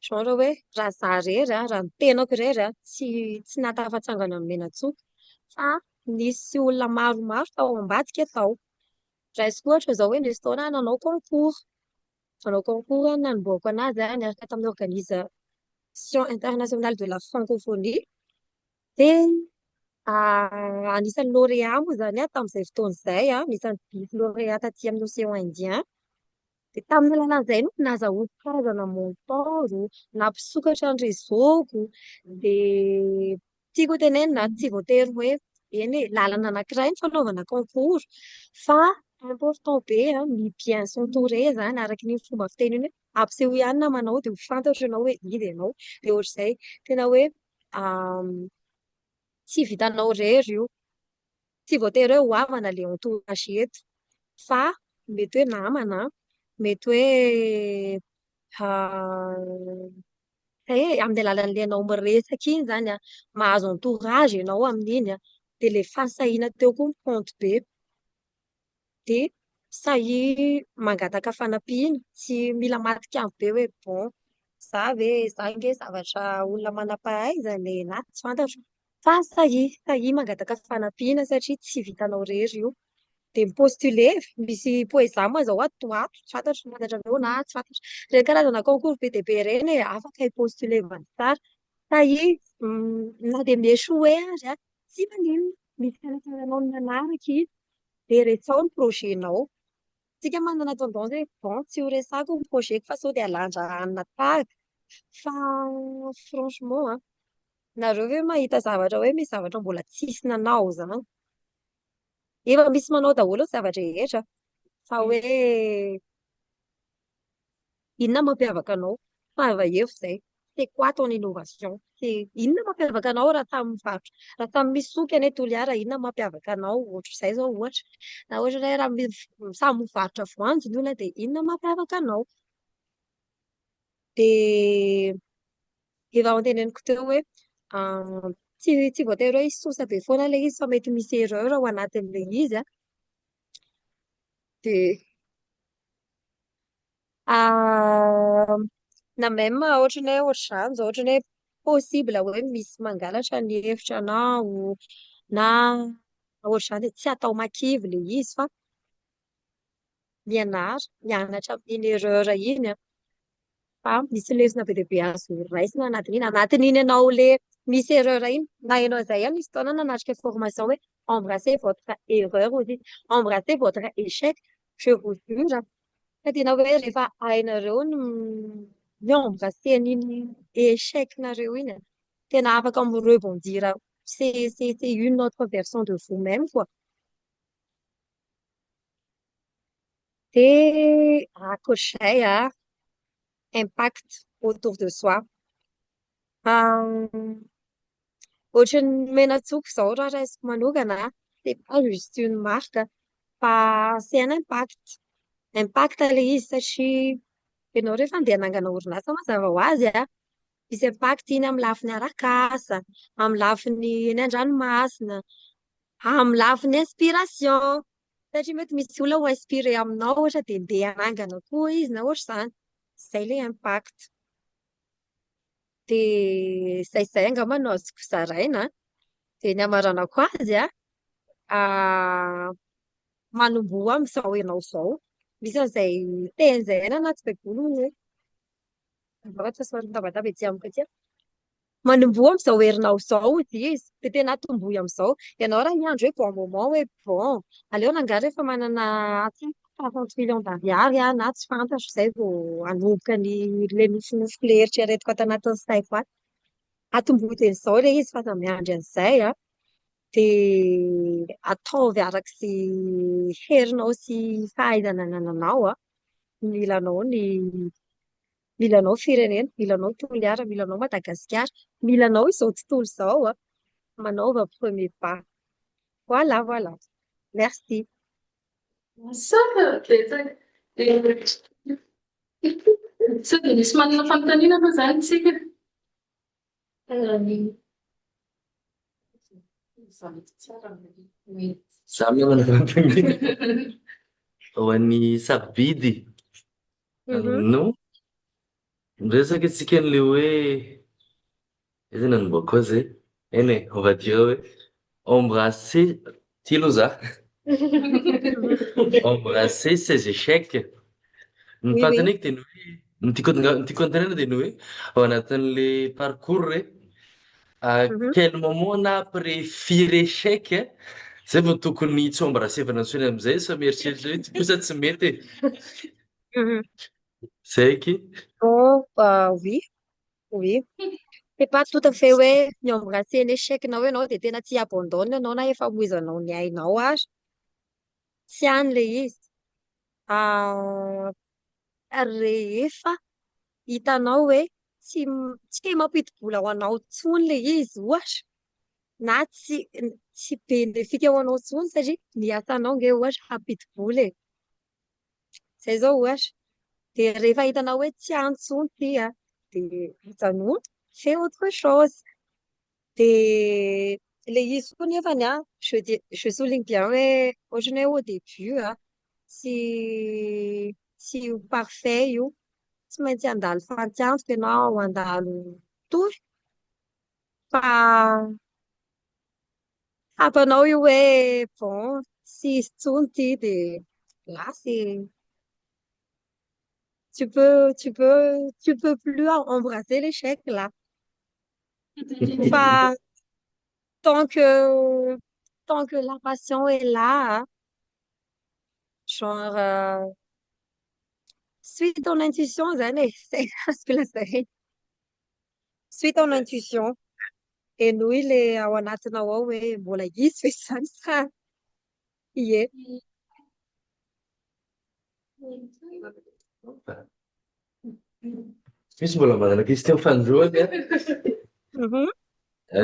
Genre hoe raha za irery an, raha ny tenako irery an, tsy tsy nahatafatsangana ny menatsoka fa nisy olona maromaro tao ambadika tao. Raisiko ohatra izao hoe nisy fotoana aho nanao concours. Nanao concours aho nanombohako anazy niaraka tamin'ny organisation internationale de la francophonie. Dia anisan'ny lauréat moa izany aho tamin'izay fotoana izay, anisan'ny dix lauréat taty amin'ny océan Indien. Dia tamin'ny alalan'izay no nazahoako karazana mentor, nampisokatra ny réseau-ko. Dia tiako ho tenenina, tsy voatery hoe eny e, lalana anankiray ny fanaovana concours fa important be ny bien s'entourer izany araka iny fomba fiteny iny hoe ampisehoy ihany namanao dia ho fantatro ianao hoe iza ianao. Dia ohatr'izay, tena hoe tsy vitanao irery io. Tsy voatery hoe ho havana ilay entourage eto fa mety hoe namana, mety hoe hay e, amin'ny alalan'ilay ianao miresaka iny izany an, mahazo entourage ianao amin'iny an, dia ilay fahasahiana teo koa mi-compte be. Dia sahia mangataka fanampiana, tsy mila matikambo be hoe bon, za ve, za ange zavatra olona manam-pahaizana e, na tsy fantatro. Fa sahia, sahia mangataka fanampiana satria tsy vitanao irery io. Dia mi-postuler, misy Poeza moa izao ato ho ato, tsy fantatro na fantatrareo na tsy fantatro. Ireny karazana concours be dia be ireny e, afaka hi-postuler-vana tsara. Sahia, na dia mi-échouer ary an, tsy maninona, misy fianakavianao manaraka iny. Dia resaho ny projet-nao. Tsika manana tendance hoe bon tsy ho resahako ny projet-ko fa sao dia halandrahanina tahaka. Fa franchement an, nareo ve mahita zavatra hoe misy zavatra mbola tsisy nanao izany? Efa misy manao daholo ny zava-drehetra fa hoe inona mampiavaka anao? Fa hevitra izay. C'est quoi ton innovation? C'est inona mampiavaka anao raha samy mivarotra, raha samy misy soky anie Toliara, inona mampiavaka anao? Ohatr'izay izao ohatra. Na ohatra hoe raha samy mivarotra voanjo ny olona dia inona mampiavaka anao? Dia efa noteneniko teo hoe tsy tsy voatery hoe hisosa be foana ilay izy fa mety misy erreur ao anatin'ilay izy an. Dia. Ah, na même ohatran'ny hoe ohatr'izany izao, ohatran'ny hoe possible hoe misy mangalatra ny hevitra anao na ohatr'izany dia tsy atao makivy ilay izy fa mianara, mianatra amin'iny erreur iny an. Fa misy lesona be dia be azo raisina anatin'iny. Anatin'iny ianao ilay misy erreur iny, na ianao izay ihany nisy fotoana nanatrika formation hoe embrassez votre erreur hozy izy, embrassez votre échec, je vous jure fa tena hoe rehefa hainareo ny mi-embrasser an'iny échec-nareo iny, tena afaka mi-rebondir, c'est c'est c'est une autre version de vous-même quoi. Dia ankoatr'izay an, impact autour de soi. Ohatran'ny Menatsoko izao raha raisiko manokana an, c'est pas juste une marque fa c'est un impact. Impact ilay izy satria ianao rehefa andeha hanangana orinasa mazava ho azy an, misy impact iny amin'ny lafiny arak'asa, amin'ny lafiny eny an-dranomasina, amin'ny lafiny inspiration. Satria mety misy olona ho inspiré aminao ohatra dia ndeha hanangana koa izy na ohatr'izany. Izay ilay impact. Dia izay izay angamba no azoko zaraina. Dia ny hamaranako azy an, manomboha amin'izao ianao izao. Misy an'izay teny izay any anaty baiboly hono hoe, angamba fa somary mitabataba ety amiko ety aho. Manomboha amin'izao herinao izao hozy izy, dia tena atombohy amin'izao. Ianao raha hiandry hoe bon moment hoe bon, aleo rangahy rehefa manana tsy haiko quarante millions d'ariary aho na tsy fantatro izay vao hanomboka ny ilay nofinofiko ilay eritreretiko ato anatin'ny saiko ato. Atombohy dia izao ilay izy fa aza miandry an'izay an. Dia ataovy araka izay herinao sy fahaizana anananao an, mila anao ny Mila anao firenena, mila anao Toliara, mila anao Madagasikara, mila anao izao tontolo izao a! Manaova premier pas. Voilà, voilà. Merci. Misaotra betsaka. Sao dia misy manana fanontaniana aloha izany isika? Za manana fanontaniana. Ho an'i Sarobidy no miresaka isika an'ilay hoe aiza no nanombohako azy e? Eny e, on va dire hoe embrasser, ty aloha za, embrasser ses échecs. Ny Oui, oui. fanontaniako dia ny hoe, ny tiako ny tiako anontaniana dia ny hoe ao anatin'ilay parcours re, à quel moment na après firy échec zay vao tokony tsy embrasser-vana intsony amin'izay sa mieritreritra hoe ty kosa tsy mety e? Zay aky. Bon, oui, oui. C'est pas tout à fait hoe mi-embrasser ny échec-nao ianao dia tena tsy hi-abandonne ianao na efa hamoizanao ny ainao ary. Tsy any ilay izy. Rehefa hitanao hoe tsy tsy mampidi-bola ho anao intsony ilay izy ohatra na tsy tsy bénéfique ho anao intsony satria ny asanao ange ohatra hampidi-bola e. Izay izao ohatra. Dia rehefa hitanao hoe tsy any intsony ity an, dia ajanony, fais autre chose. Dia ilay izy koa nefany an, je dis, je souligne bien hoe ohatran'ny hoe au début an, tsy tsy ho parfait io. Tsy maintsy handalo fantiantoka ianao, handalo tory. Fa tsapanao io hoe bon, tsy izy intsony ity dia là c'est tu peux tu peux tu peux plus embrasser l'échec là. Fa tant que tant que la passion est là, genre suis ton intuition zany e, zay azoko lazaina. Suis ton intuition. Henoy ilay ao anatinao ao hoe mbola hisy ve izany sa ie. Misy mbola manana question fanindroany an.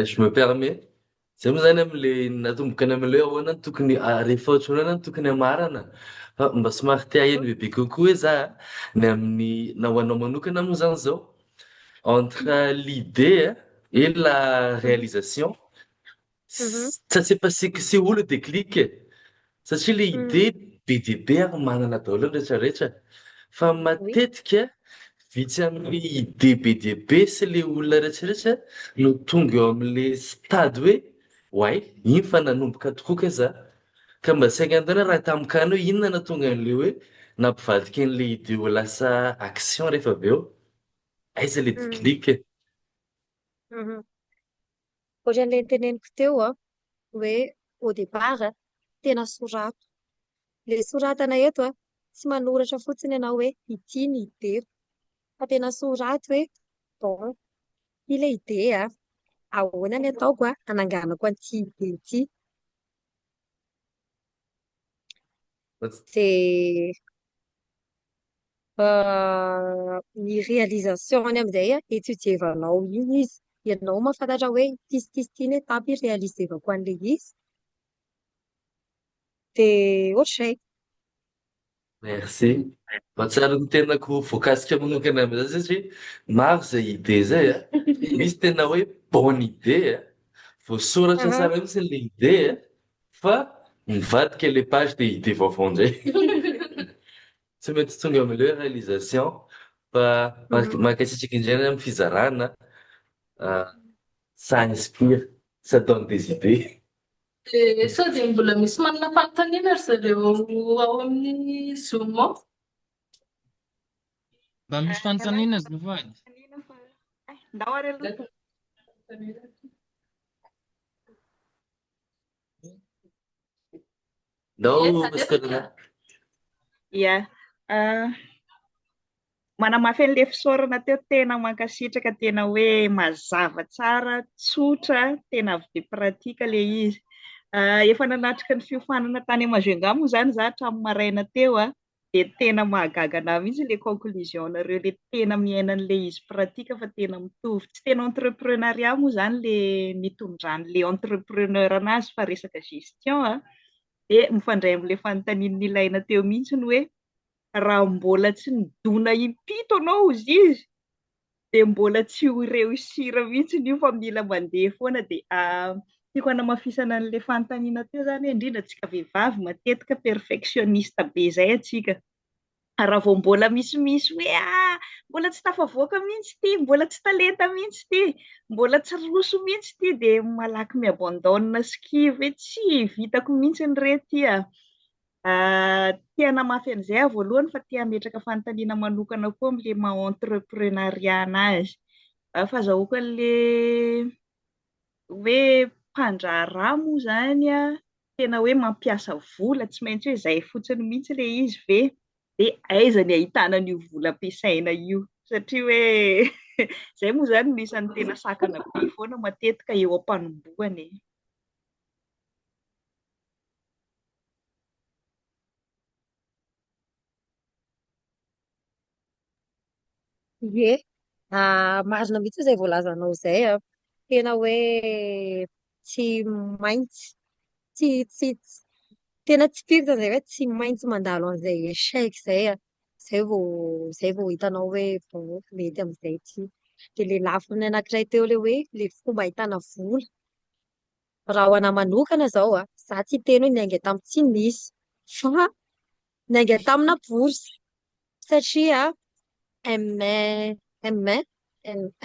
Je me permets. Zay moa zany amin'ilay natomboka any amin'ilay hoe ahoana no tokony rehefa ohatran'ny ahoana no tokony hamarana. Fa mba somary te haheno bebe kokoa hoe za ny amin'ny na ho anao manokana moa zany izao entre l'idée et la réalisation. Ça s'est passé que c'est où le déclic? Satria ilay idée be dia be ary manana daholo ny rehetra rehetra. Fa matetika vitsy amin'le idée be dia be sy le olona rehetrarehetra no tonga eo amin'le stade hoe oay, iny fa nanomboka tokoa kay za. Ka mba saika hanontany aho raha tamin'ny cas-nao inona no nahatonga an'le hoe nampivadika an'le idée ho lasa action rehefa avy eo? Aiza le déclic e? Ohatran'ilay noteneniko teo an, hoe au départ tena sorato. Ilay soratana eto an, tsy manoratra fotsiny ianao hoe ity ny idée-ko, fa tena sorato hoe bon, ity ilay idée an, ahoana ny ataoko an hananganako an'ity idée ity. Dia ny réalisation-ny amin'izay an, étudier-vanao iny izy. Ianao mahafantatra hoe ity sy ity sy ity ny étape hi-réaliser-vako an'ilay izy. Dia ohatr'izay. Merci. Mahatsiaro ny tenako voakasika manokana amin'izay satria maro izay idée izay an. Misy tena hoe bonne idée an, voasoratra tsara mihitsy ilay idée an, fa mivadika ilay page dia idée vaovao indray. Tsy mety tonga amin'ilay hoe réalisation fa mankasitraka indrindra amin'ny fizarana, ça inspire, ça donne des idées. Dia sao dia mbola misy manana fanontaniana ry zareo ao amin'ny Zoom ao? Mba misy fanontaniana azafady. Ndao ary aloha. Ndao Pasteur. Ia. Manamafy an'ilay fisaorana teo, tena mankasitraka, tena hoe mazava tsara, tsotra, tena avy dia pratique ilay izy. Efa nanatrika ny fiofanana tany Majunga moa izany izaho hatramin'ny maraina teo dia tena mahagaga an'ahy mihitsy ilay conclusion-nareo, ilay tena miaina an'ilay izy pratique fa tena mitovy. Tsy tena entrepreneuriat moa izany ilay nitondran'ilay entrepreneur an'azy fa resaka gestion dia mifandray amin'ilay fanontaniana nilaina teo mihitsy ny hoe raha mbola tsy nidona impito anao hozy izy dia mbola tsy ho réussir mihitsy io fa mila mandeha foana dia tiako hanamafisana an'ilay fanontaniana teo izany hoe indrindra antsika vehivavy matetika perfectionniste be izay antsika raha vao mbola misimisy hoe ah mbola tsy tafavoaka mihitsy ity, mbola tsy talenta mihitsy ity, mbola tsy roso mihitsy ity dia malaky mi-abandonne sy kivy hoe tsy vitako mihitsy ny re ity ah. Te hanamafy an'izay aho voalohany fa te hametraka fanontaniana manokana koa amin'ilay maha entrepreneuriat an'azy. Fahazahoako an'ilay hoe mpandraharaha moa izany tena hoe mampiasa vola, tsy maintsy hoe izay fotsiny mihitsy ilay izy ve? Dia aiza ny ahitana an'io vola ampiasaina io? Satria hoe izay moa izany no isan'ny tena sakana be foana matetika eo am-panombohana e. Ie, marina mihitsy izay voalazanao izay an. Tena hoe tsy maintsy, tsy tsy tena tsy pire izay hoe tsy maintsy mandalo an'izay échec izay an, izay vao izay vao hitanao hoe bon mety amin'izay ity. Dia ilay lafiny anankiray teo ilay hoe ilay fomba ahitana vola. Raha ho anahy manokana izao an, izaho tsy hiteny hoe niainga tamin'ny tsy nisy fa niainga tamina bourse satria M M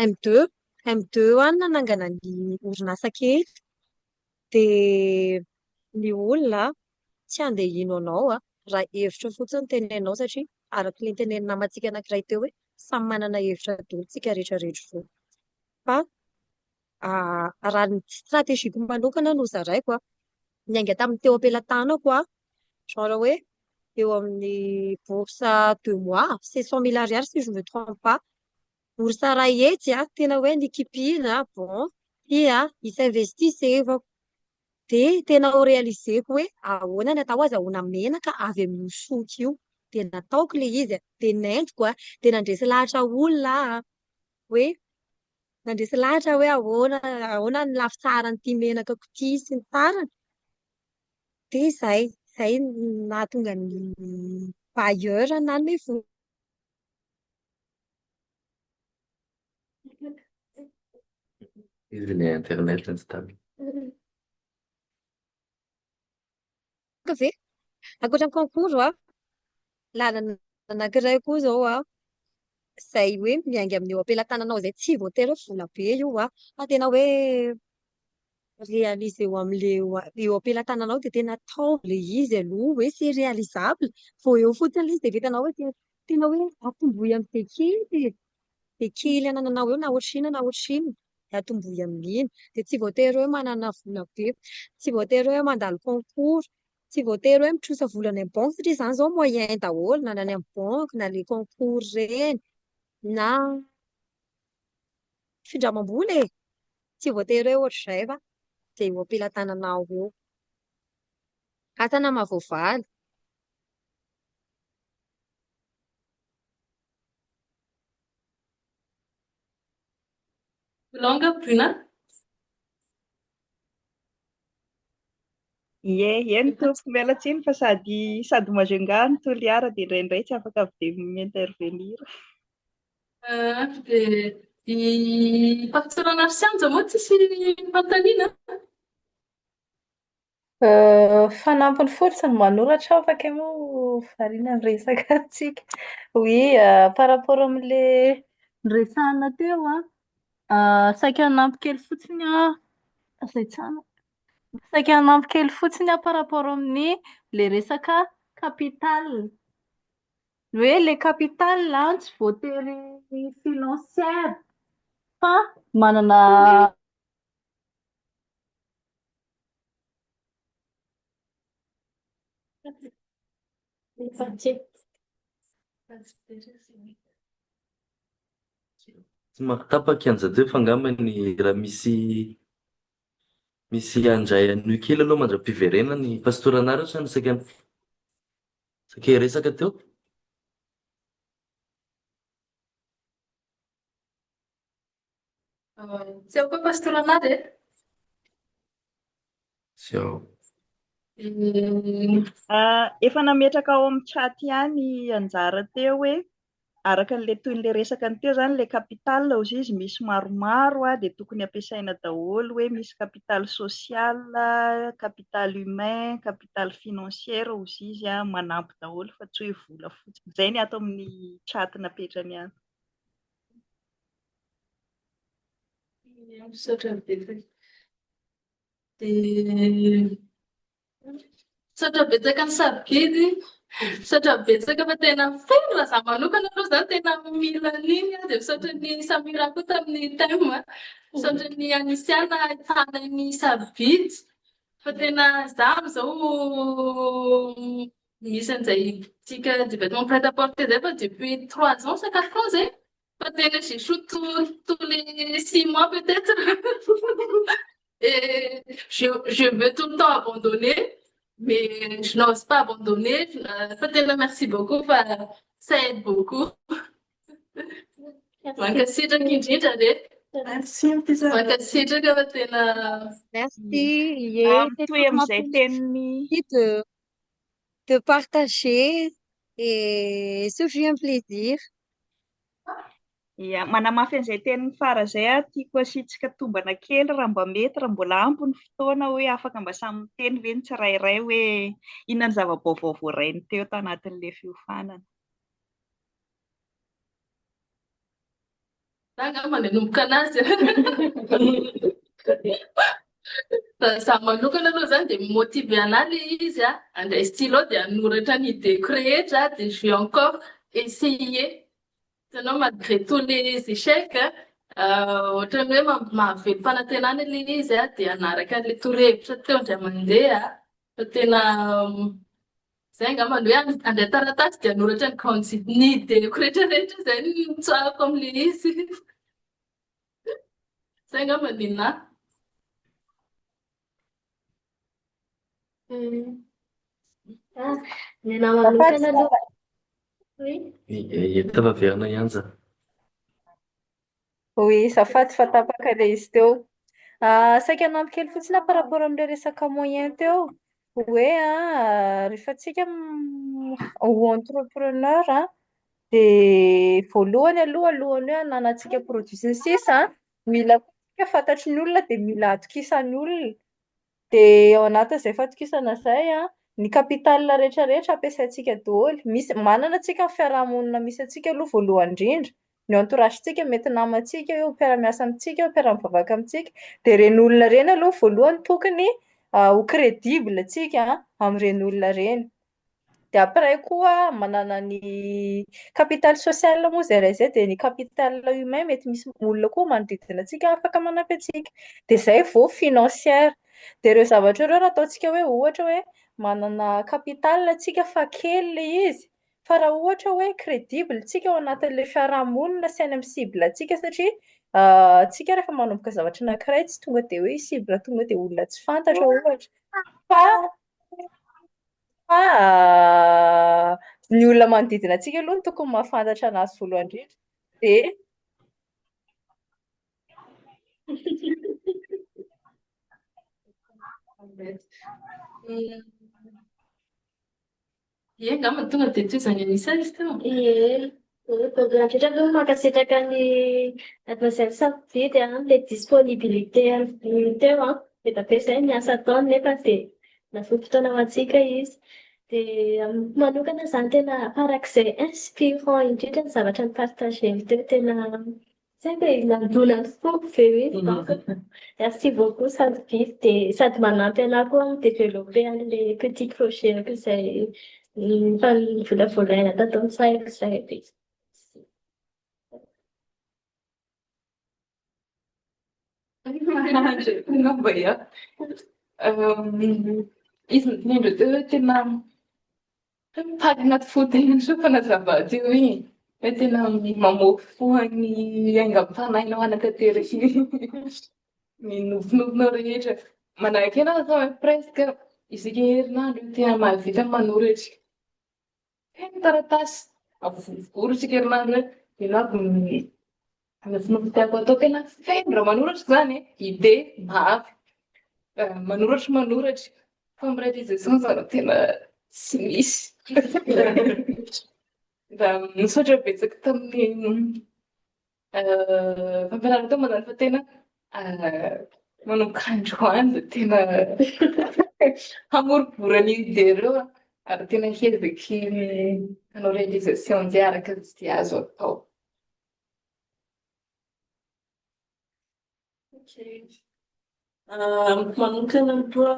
M2 M2 aho no nanangana ny orinasa kely dia ny olona tsy handeha hino anao raha hevitra fotsiny no teneninao satria araka ilay notenenin'ny namantsika anankiray teo hoe samy manana hevitra daholo isika rehetra rehetra ireo fa raha ny stratégie-ko manokana no zaraiko an, niainga tamin'ny teo am-pelatanako aho, genre hoe eo amin'ny bourse deux mois, 700 mille ariary si je ne me trompe pas, bourse iray hetsy an, tena hoe nikipiana, bon, ity an, hi-s'investisevako, dia tena ho réaliser-ko hoe ahoana ny atao azahoana menaka avy amin'io soky io, dia nataoko ilay izy an, dia nentiko an, dia nandresy lahatra olona aho hoe nandresy lahatra hoe ahoana ahoana ny lafitsaran'ity menakako ity sy ny tariny. Dia izay, izay no nahatonga ny bailleur nanome vola. Izy ny internet no tsy tamy. Ve? Ankoatra ny concours, lalana. Anankiray koa izao an, izay hoe miainga amin'ny eo am-pelatananao izay tsy voatery hoe vola be io an, fa tena hoe réaliser-o amin'ilay eo am-pelatananao dia tena ataovy ilay izy aloha hoe c'est réalisable. Vao eo fotsiny ilay izy dia efa hitanao hoe tena hoe atombohy amin'izay kely e. Izay kely anananao eo na ohatrinona na ohatrinona dia atombohy amin'iny. Dia tsy voatery hoe manana vola be, tsy voatery hoe mandalo concours, tsy voatery hoe mitrosa vola any amin'ny banky satria izany izao moyen daholo na ny any amin'ny banky na ilay concours ireny na findramam-bola e! Tsy voatery hoe ohatr'izay fa izay eo am-pelatananao eo. Asa na mahavoavaly. Longue Bruna. Ie, eny tompoko, miala tsiny fa sady sady Majunga no Toliara dia indraindray tsy afaka avy dia mi-intervenir. Dia i Pasteur Narisianja moa tsisy fanontaniana? Fanampiny fotsiny, manoratra aho fa kay moa variana ny resaka antsika. Oui, par rapport amin'ilay niresahana teo an, saika hanampy kely fotsiny aho, izay tsara. Saika hanampy kely fotsiny aho par rapport amin'ny ilay resaka capital. Ny hoe ilay capital an, tsy voatery financière fa manana Somary tapaka i Anja teo fa angamba ny raha misy misy handray an'io kely aloha mandra-piverenany Pastora Nary ohatran'ny saika saika hiresaka teo. Tsy ao koa Pastora Nary e? Tsy ao. Efa nametraka ao amin'ny chat ihany i Anjara teo hoe araka an'ilay tohin'ilay resaka ny teo izany ilay capital hozy izy misy maromaro dia tokony ampiasaina daholo hoe misy capital social, capital humain, capital financier hozy izy manampy daholo fa tsy hoe vola fotsiny. Izay ny ato amin'ny chat napetrany ato. Misaotra betsaka. Dia misaotra betsaka ny sarobidy. Misaotra betsaka fa tena feno raha izaho manokana aloha izany tena mila an'iny aho. Dia misaotra ny Samira koa tamin'ny thème. Misaotra ny Anisiana ahitana ny sarobidy. Fa tena izaho amin'izao misy an'izay boutique de vêtements prêt à porter izay fa depuis trois ans sa quatre ans izay. Fa tena j'échoue tous tous les six mois peut-être. Et je, je veux tout le temps abandonner, mais je n'ose pas abandonner. Fa tena merci beaucoup fa ça aide beaucoup. Mankasitraka indrindra re. Merci Mpizara. Mankasitraka fa tena Merci. Ie, Ah, tena mitohy amin'izay tenin'ny mampirisika de, de partager et ce fut un plaisir. Ia, manamafy an'izay tenin'i Fara izay aho, tiako asiantsika tombana kely raha mba mety, raha mbola ampy ny fotoana hoe afaka mba samy miteny ve ny tsirairay hoe inona ny zava-baovao voarainy teo tanatin'ilay fiofanana. Za angamba nanomboka anazy. Raha izaho manokana aloha izany dia mi-motiver anahy ilay izy an, handray stylo dia hanoratra ny idée-ko rehetra dia je vais encore essayer. Hitanao malgré tous les échecs, ohatran'ny hoe mahavelom-panantenana ilay izy an, dia hanaraka an'ilay torohevitra teo indray mandeha fa tena izay angamba ny hoe handray taratasy dia hanoratra ny grandes ny idée-ko rehetra rehetra izay no tsoahako amin'ilay izy. Izay angamba ny ninahy. Ny anahy manokana aloha. Oui. Tafaverina i Anja. Oui, azafady fa tapaka ilay izy teo. Saika hanampy kely fotsiny aho par rapport amin'ilay resaka moyen teo. Hoe rehefa tsika ho entrepreneur dia voalohany aloha alohan'ny hoe hananantsika produit sy ny sisa, mila koa tsika fantatry ny olona dia mila atokisan'ny olona. Dia ao anatin'izay fatokisana izay an, Ny capital rehetra rehetra ampiasaintsika daholo. Misy, manana antsika ny fiarahamonina misy antsika aloha voalohany indrindra. Ny entourage-ntsika, mety namantsika io, mpiara-miasa amintsika io, mpiara-mivavaka amintsika. Dia ireny olona ireny aloha voalohany tokony ho crédible tsika amin'ireny olona ireny. Dia après koa manana ny capital social moa izay iray izay dia ny capital humain mety misy olona koa manodidina antsika afaka manampy antsika. Dia izay vao financière. Dia ireo zavatra ireo raha ataontsika hoe ohatra hoe manana capital tsika fa kely ilay izy, fa raha ohatra hoe crédible tsika ao anatin'ilay fiarahamonina sy any amin'ny cible antsika satria tsika rehefa manomboka zavatra anankiray tsy tonga dia hoe cible tonga dia olona tsy fantatra ohatra fa fa ny olona manodidina antsika aloha no tokony mahafantatra anazy voalohany indrindra dia Ie, angamba tonga dia toy izany an'isa izy teo. Ie, voalohany indrindra aloha mankasitraka ny Mademoiselle Sarobidy an, ilay disponibilité teo an, be dia be izay ny asa ataony nefa dia nahafoy fotoana ho antsika izy. Dia amiko manokana izany tena farak'izay inspirant indrindra ny zavatra ni-partager-ny teo, tena Tsy haiko e, nandona ny foko ve mihitsy donc merci beaucoup Sarobidy dia sady manampy anahy koa mi-developper an'ilay petit projet-ko izay efa novolavolaina tato an-tsaiko izay dia. Angamba ia. Izy nitendry teo hoe tena Mipaka anaty fo tena soa fanazava teo iny hoe tena mamoaka fo ny aingam-panahinao hanatanteraka ny nofinofinao rehetra. Manahaka ahy aho zao presque isaka herinandro tena mahavita manoratra. Feno taratasy, avory isaka herinandro hoe ino aby ny nofinofy tiako atao. Tena feno raha manoratra izany e, idée maro. Manoratra manoratra fa amin'ny réalisation zany tena tsy misy. Misaotra betsaka tamin'ny fampianarana tao moa zany fa tena manomboka androany dia tena hamorivory an'io idée ireo aho ary tena hiezaky hanao réalisation an'izay araka izay azo atao. Ok. Amiko manokana aloha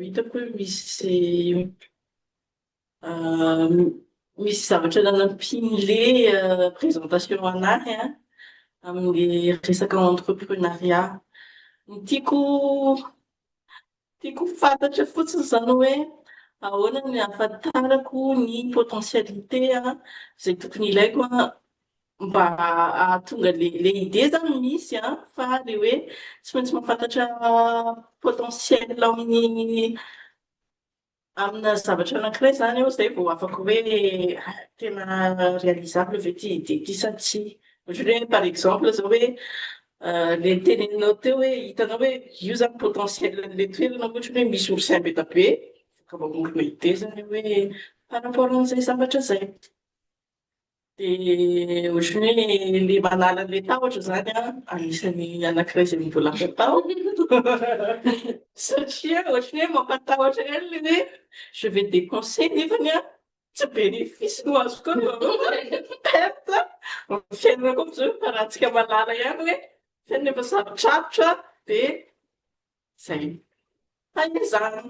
hitako hoe misy misy zavatra nanampian'ilay présentation anahy an, amin'ilay resaka entrepreneuriat. Ny tiako tiako ho fantatra fotsiny izany hoe ahoana ny ahafantarako ny potentialité izay tokony ilaiko mba hahatonga ilay idée izany misy an, fa ilay hoe tsy maintsy mahafantatra potentiel amin'ny Amina zavatra anankiray izany aho izay vao afaka hoe tena réalisable ve ity idée ity sa tsia. Ohatra hoe par exemple izao hoe ilay noteneninao teo hoe hitanao hoe io izany potentiel an'ilay toerana ohatra hoe misy oursin be dia be, afaka mamorona idée izany aho hoe par rapport an'izay zavatra izay. Dia ohatran'ny hoe ilay manala an'ilay tahotra izany an, anisan'ny anankiray izay mbola azo atao. Satria ohatran'ny hoe mampatahotra ihany ilay hoe je vais dépenser nefany an, tsy bénéfice no azoko eo fa perte. Ny fiainana koa amin'izao efa ratsika malala ihany hoe fiainana efa sarotsarotra dia izay. Fa ezahana.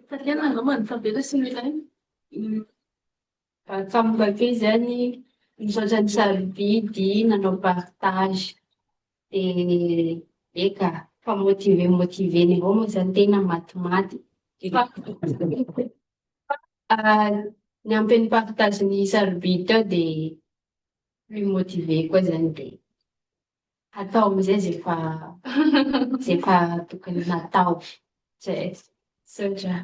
Tatiana angamba ny tavela sy ny ilaina. Tsamoka izany, misaotra an'i Sarobidy nanao partage. Dia eka, fa motivé motivé ny avao moa izany tena matimaty. Fa ny ampy ny partage-n'i Sarobidy teo dia plus motivé koa izany dia. Atao amin'izay izay efa izay efa tokony natao. Zay. Misaotra.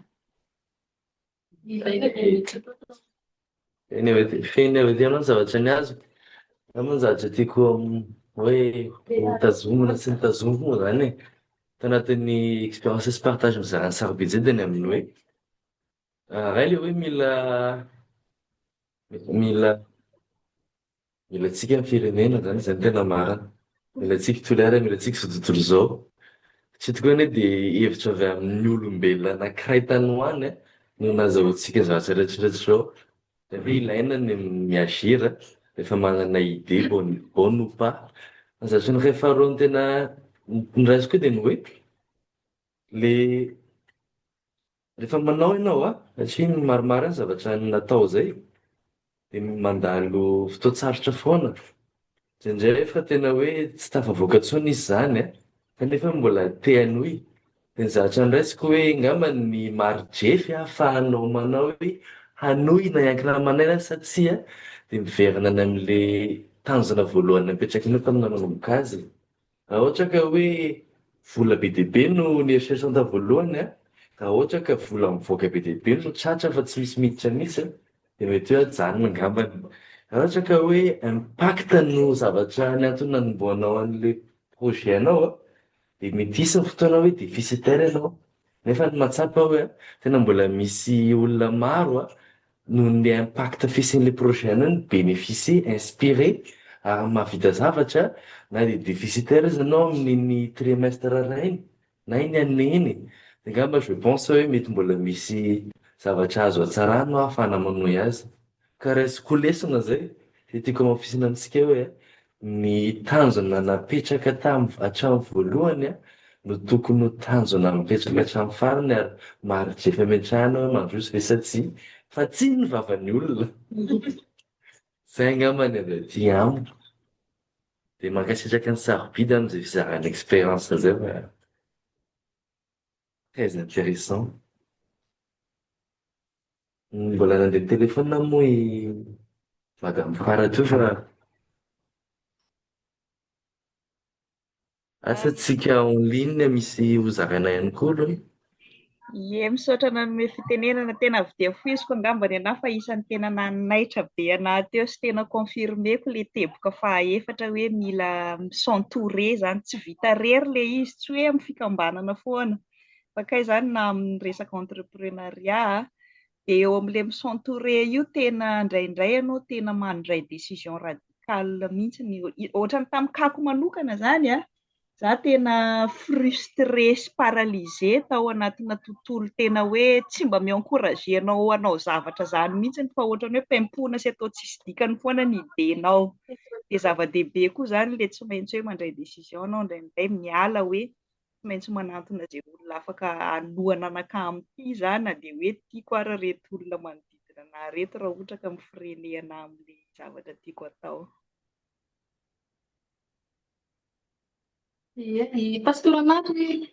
Feno feno avy aty aminao ny zavatra niazoko. Angamba ny zavatra tiako hoe ho tazomina sy notazomiko moa izany e. Tanatin'ny expérience sy partage nizarany sarobidy izay dia ny amin'ny hoe iray ilay hoe mila mila Mila antsika ny firenena zany, izay no tena marina. Mila antsika Toliara, mila antsika izao tontolo izao. Tsy tokoa anie dia hevitra avy amin'ny olombelona anankiray tany ho any no nahazahoantsika zavatra rehetra rehetra izao. Satria ilaina ny mi-agir rehefa manana idée bonne bonne ou pas. Ny zavatra anankiray faharoa tena noraisiko dia ny hoe le rehefa manao ianao an, satria maromaro ny zavatra natao izay, dia mandalo fotoan-tsarotra foana. Indraindray efa tena hoe tsy tafavoaka intsony izy izany an, kanefa mbola te hanohy. Dia ny zavatra noraisiko hoe angamba ny mari-drefy ahafahanao manao hoe hanohy na hiankina aman'aina sa tsia dia miverina any amin'ilay tanjona voalohany napetrakinao tamin'ny nanomboka azy. Raha ohatra ka hoe vola be dia be no nieritreretinao tamin'ny voalohany an, raha ohatra ka vola mivoaka be dia be no tratra fa tsy misy miditra mihitsy an, dia mety hoe ajanona angambany. Raha ohatra ka hoe impact no zavatra ny antony nanombohanao an'ilay projet anao an, dia mety hisy ny fotoana hoe déficitaire ianao, nefa ny mahatsapa hoe tena mbola misy olona maro an, noho ny impact fisian'ilay projet anao ny bénéficier, inspiré ary mahavita zavatra na dia déficitaire aza ianao amin'iny trimestre iray iny na iny année iny dia angamba je pense hoe mety mbola misy zavatra azo hatsarana ahafahana manohy azy. Ka raisiko ho lesona izay dia tiako hamafisina amintsika hoe ny tanjona napetraka tamin'ny hatramin'ny voalohany no tokony ho tanjona mipetraka hatramin'ny farany ary mari-drefy ametrahana hoe mandroso ve sa tsia fa tsy ny vavan'ny olona. Izay angamba ny avy aty amiko. Dia mankasitraka an'i Sarobidy amin'izay fizarana expérience izay fa très intéressant. Mbola nandeha téléphone moa i Madame Fara teo fa asa tsika en ligne misy ho zaraina ihany koa aloha. Ie, misaotra nanome fitenenana. Tena avy dia fohiziko angamba ny anahy fa isan'ny tena nanaitra be anahy teo sy tena confirmer-ko ilay teboka fahaefatra hoe mila mi-s'entourer izany. Tsy vita irery ilay izy, tsy hoe amin'ny fikambanana foana. Fa kay izany na amin'ny resaka entrepreneuriat dia eo amin'ilay mi-s'entourer io tena indraindray ianao tena mandray décision radicale mihitsy. Ohatran'ny tamin'ny cas-ko manokana izany an, za tena frustré sy paralysé tao anatina tontolo tena hoe tsy mba mi-encourager anao hanao zavatra izany mihitsy fa ohatran'ny hoe paimpona sy atao tsisy dikany foana ny idée-nao. Dia zava-dehibe koa izany ilay tsy maintsy hoe mandray décision ianao indraindray miala hoe tsy maintsy manantona izay olona afaka hanohana anakahy amin'ity za na dia hoe tiako ary ireto olona manodidina anahy ireto raha ohatra ka mi-freiner anahy amin'ilay zavatra tiako atao. Ie, i Pastora Nary.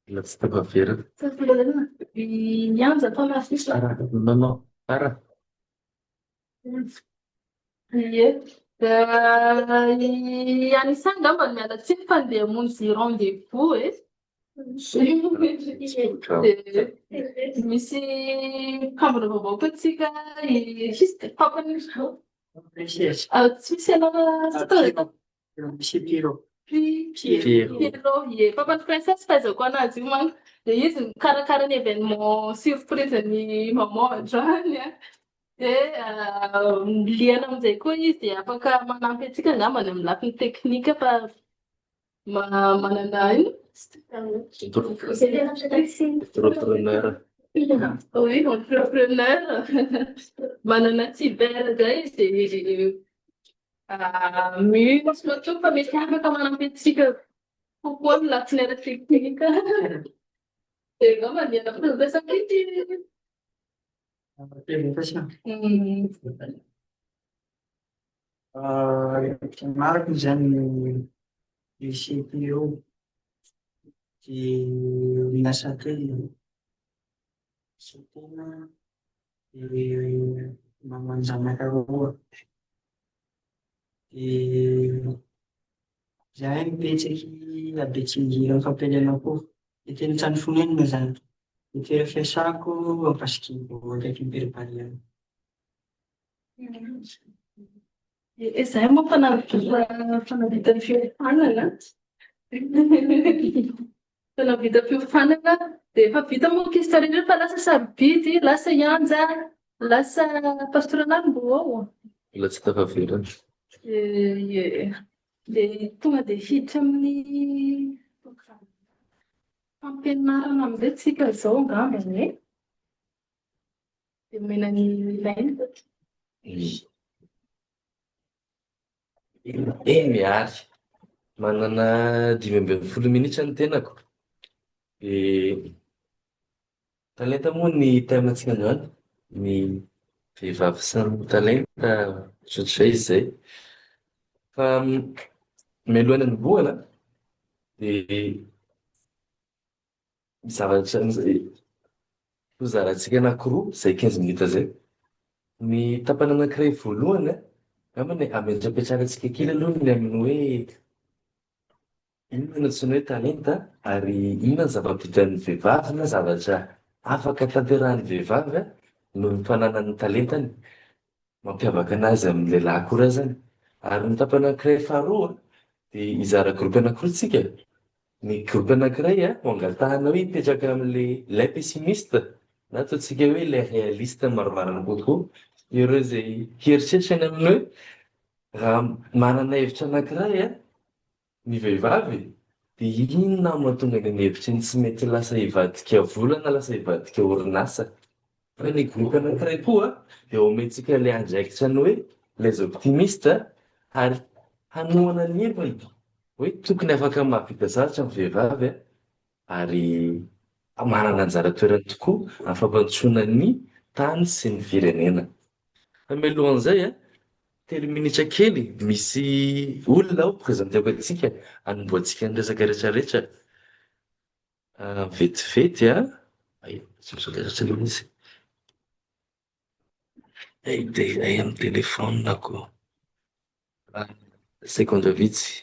Mbola tsy tafaverina. I Anja Mpamafisa. Non, non, Fara. Ie. I Anissa angamba no miala tsiny fa ndeha hamonjy rendez-vous e. Dia misy mpikambana vaovao koa tsika, i Fils Papan'ny. Tsy misy anarana. Monsieur Pierrot. Pierrot. Pierrot, ie. Papan'ny princesse fahaizako anazy io manko. Dia izy mikarakara ny événement surprise ny maman androany an. Dia liana amin'izay koa izy dia afaka manampy antsika angambany amin'ny lafiny teknika fa manana inona? Entrepreneur. Oui, entrepreneur. Manana cyber izay izy dia Mino sy matoky fa mety afaka manampy antsika kokoa amin'ny lafiny ara-teknika. Dia angamba ny anao présentation ity. Présentation. Mariko izany ny CPO dia miasa tena. Miasa tena dia maman-janaka roa. Dia izahay mipetraky à Betsingilo amin'ny fampielezana akoho. Dia tena trano fonenana izany. Ny toera fiasako Ampasikibo akaikin'i Berbania. Izahay moa efa nahavita ny fiofanana. Efa nahavita fiofanana dia efa vita moa ankizy tarehy fa lasa sarobidy, lasa i Anja, lasa Pastora Lambo ao. Mbola tsy tafaverina. Ie. Dia tonga dia hiditra amin'ny programme. Fampianarana amin'izay tsika izao angambany e. Dia omena ny ilaina. Eny ary. Manana 15 minitra ny tenako. Dia talenta moa ny thème-ntsika androany. Ny vehivavy sy ny talenta ohatrohatr'izay izy izay. Fa mialohan'ny hanombohana dia zavatra hozarantsika anankiroa izay quinze minutes izay. Ny tapany anankiray voalohany an, angambany hametrapetrahantsika kely aloha ny amin'ny hoe inona no antsoina hoe talenta ary inona ny zava-bitan'ny vehivavy na zavatra afaka tanterahan'ny vehivavy noho ny fananany ny talentany. Mampiavaka anazy amin'ny lehilahy akory azany. Ary ny tapany anankiray faharoa dia hizara groupe anankiroa tsika. Ny groupe anankiray ho angatahana hoe hipetraka amin'ilay ilay pessimiste na ataontsika hoe ilay réaliste marimarina kokoa. Ireo izay hieritreritra ny amin'ny hoe raha manana hevitra anankiray Ny vehivavy dia inona no mahatonga ny hevitry ny tsy mety lasa hivadika vola na lasa hivadika orinasa. Fa ny groupe anankiray koa dia omentsika ilay andraikitra ny hoe les optimistes ary hanohana ny heviny hoe tokony afaka mahavita zavatra ny vehivavy ary manana anjara toerana tokoa amin'ny fampandrosoana ny tany sy ny firenena. Fa mialohan'izay, telo minitra kely, misy olona ho présenter-ko antsika hanombohantsika ny resaka rehetrarehetra. Vetivety an! Tsy misokatra aloha izy. Ay dia ay amin'ny telefaoniko. Segondra vitsy.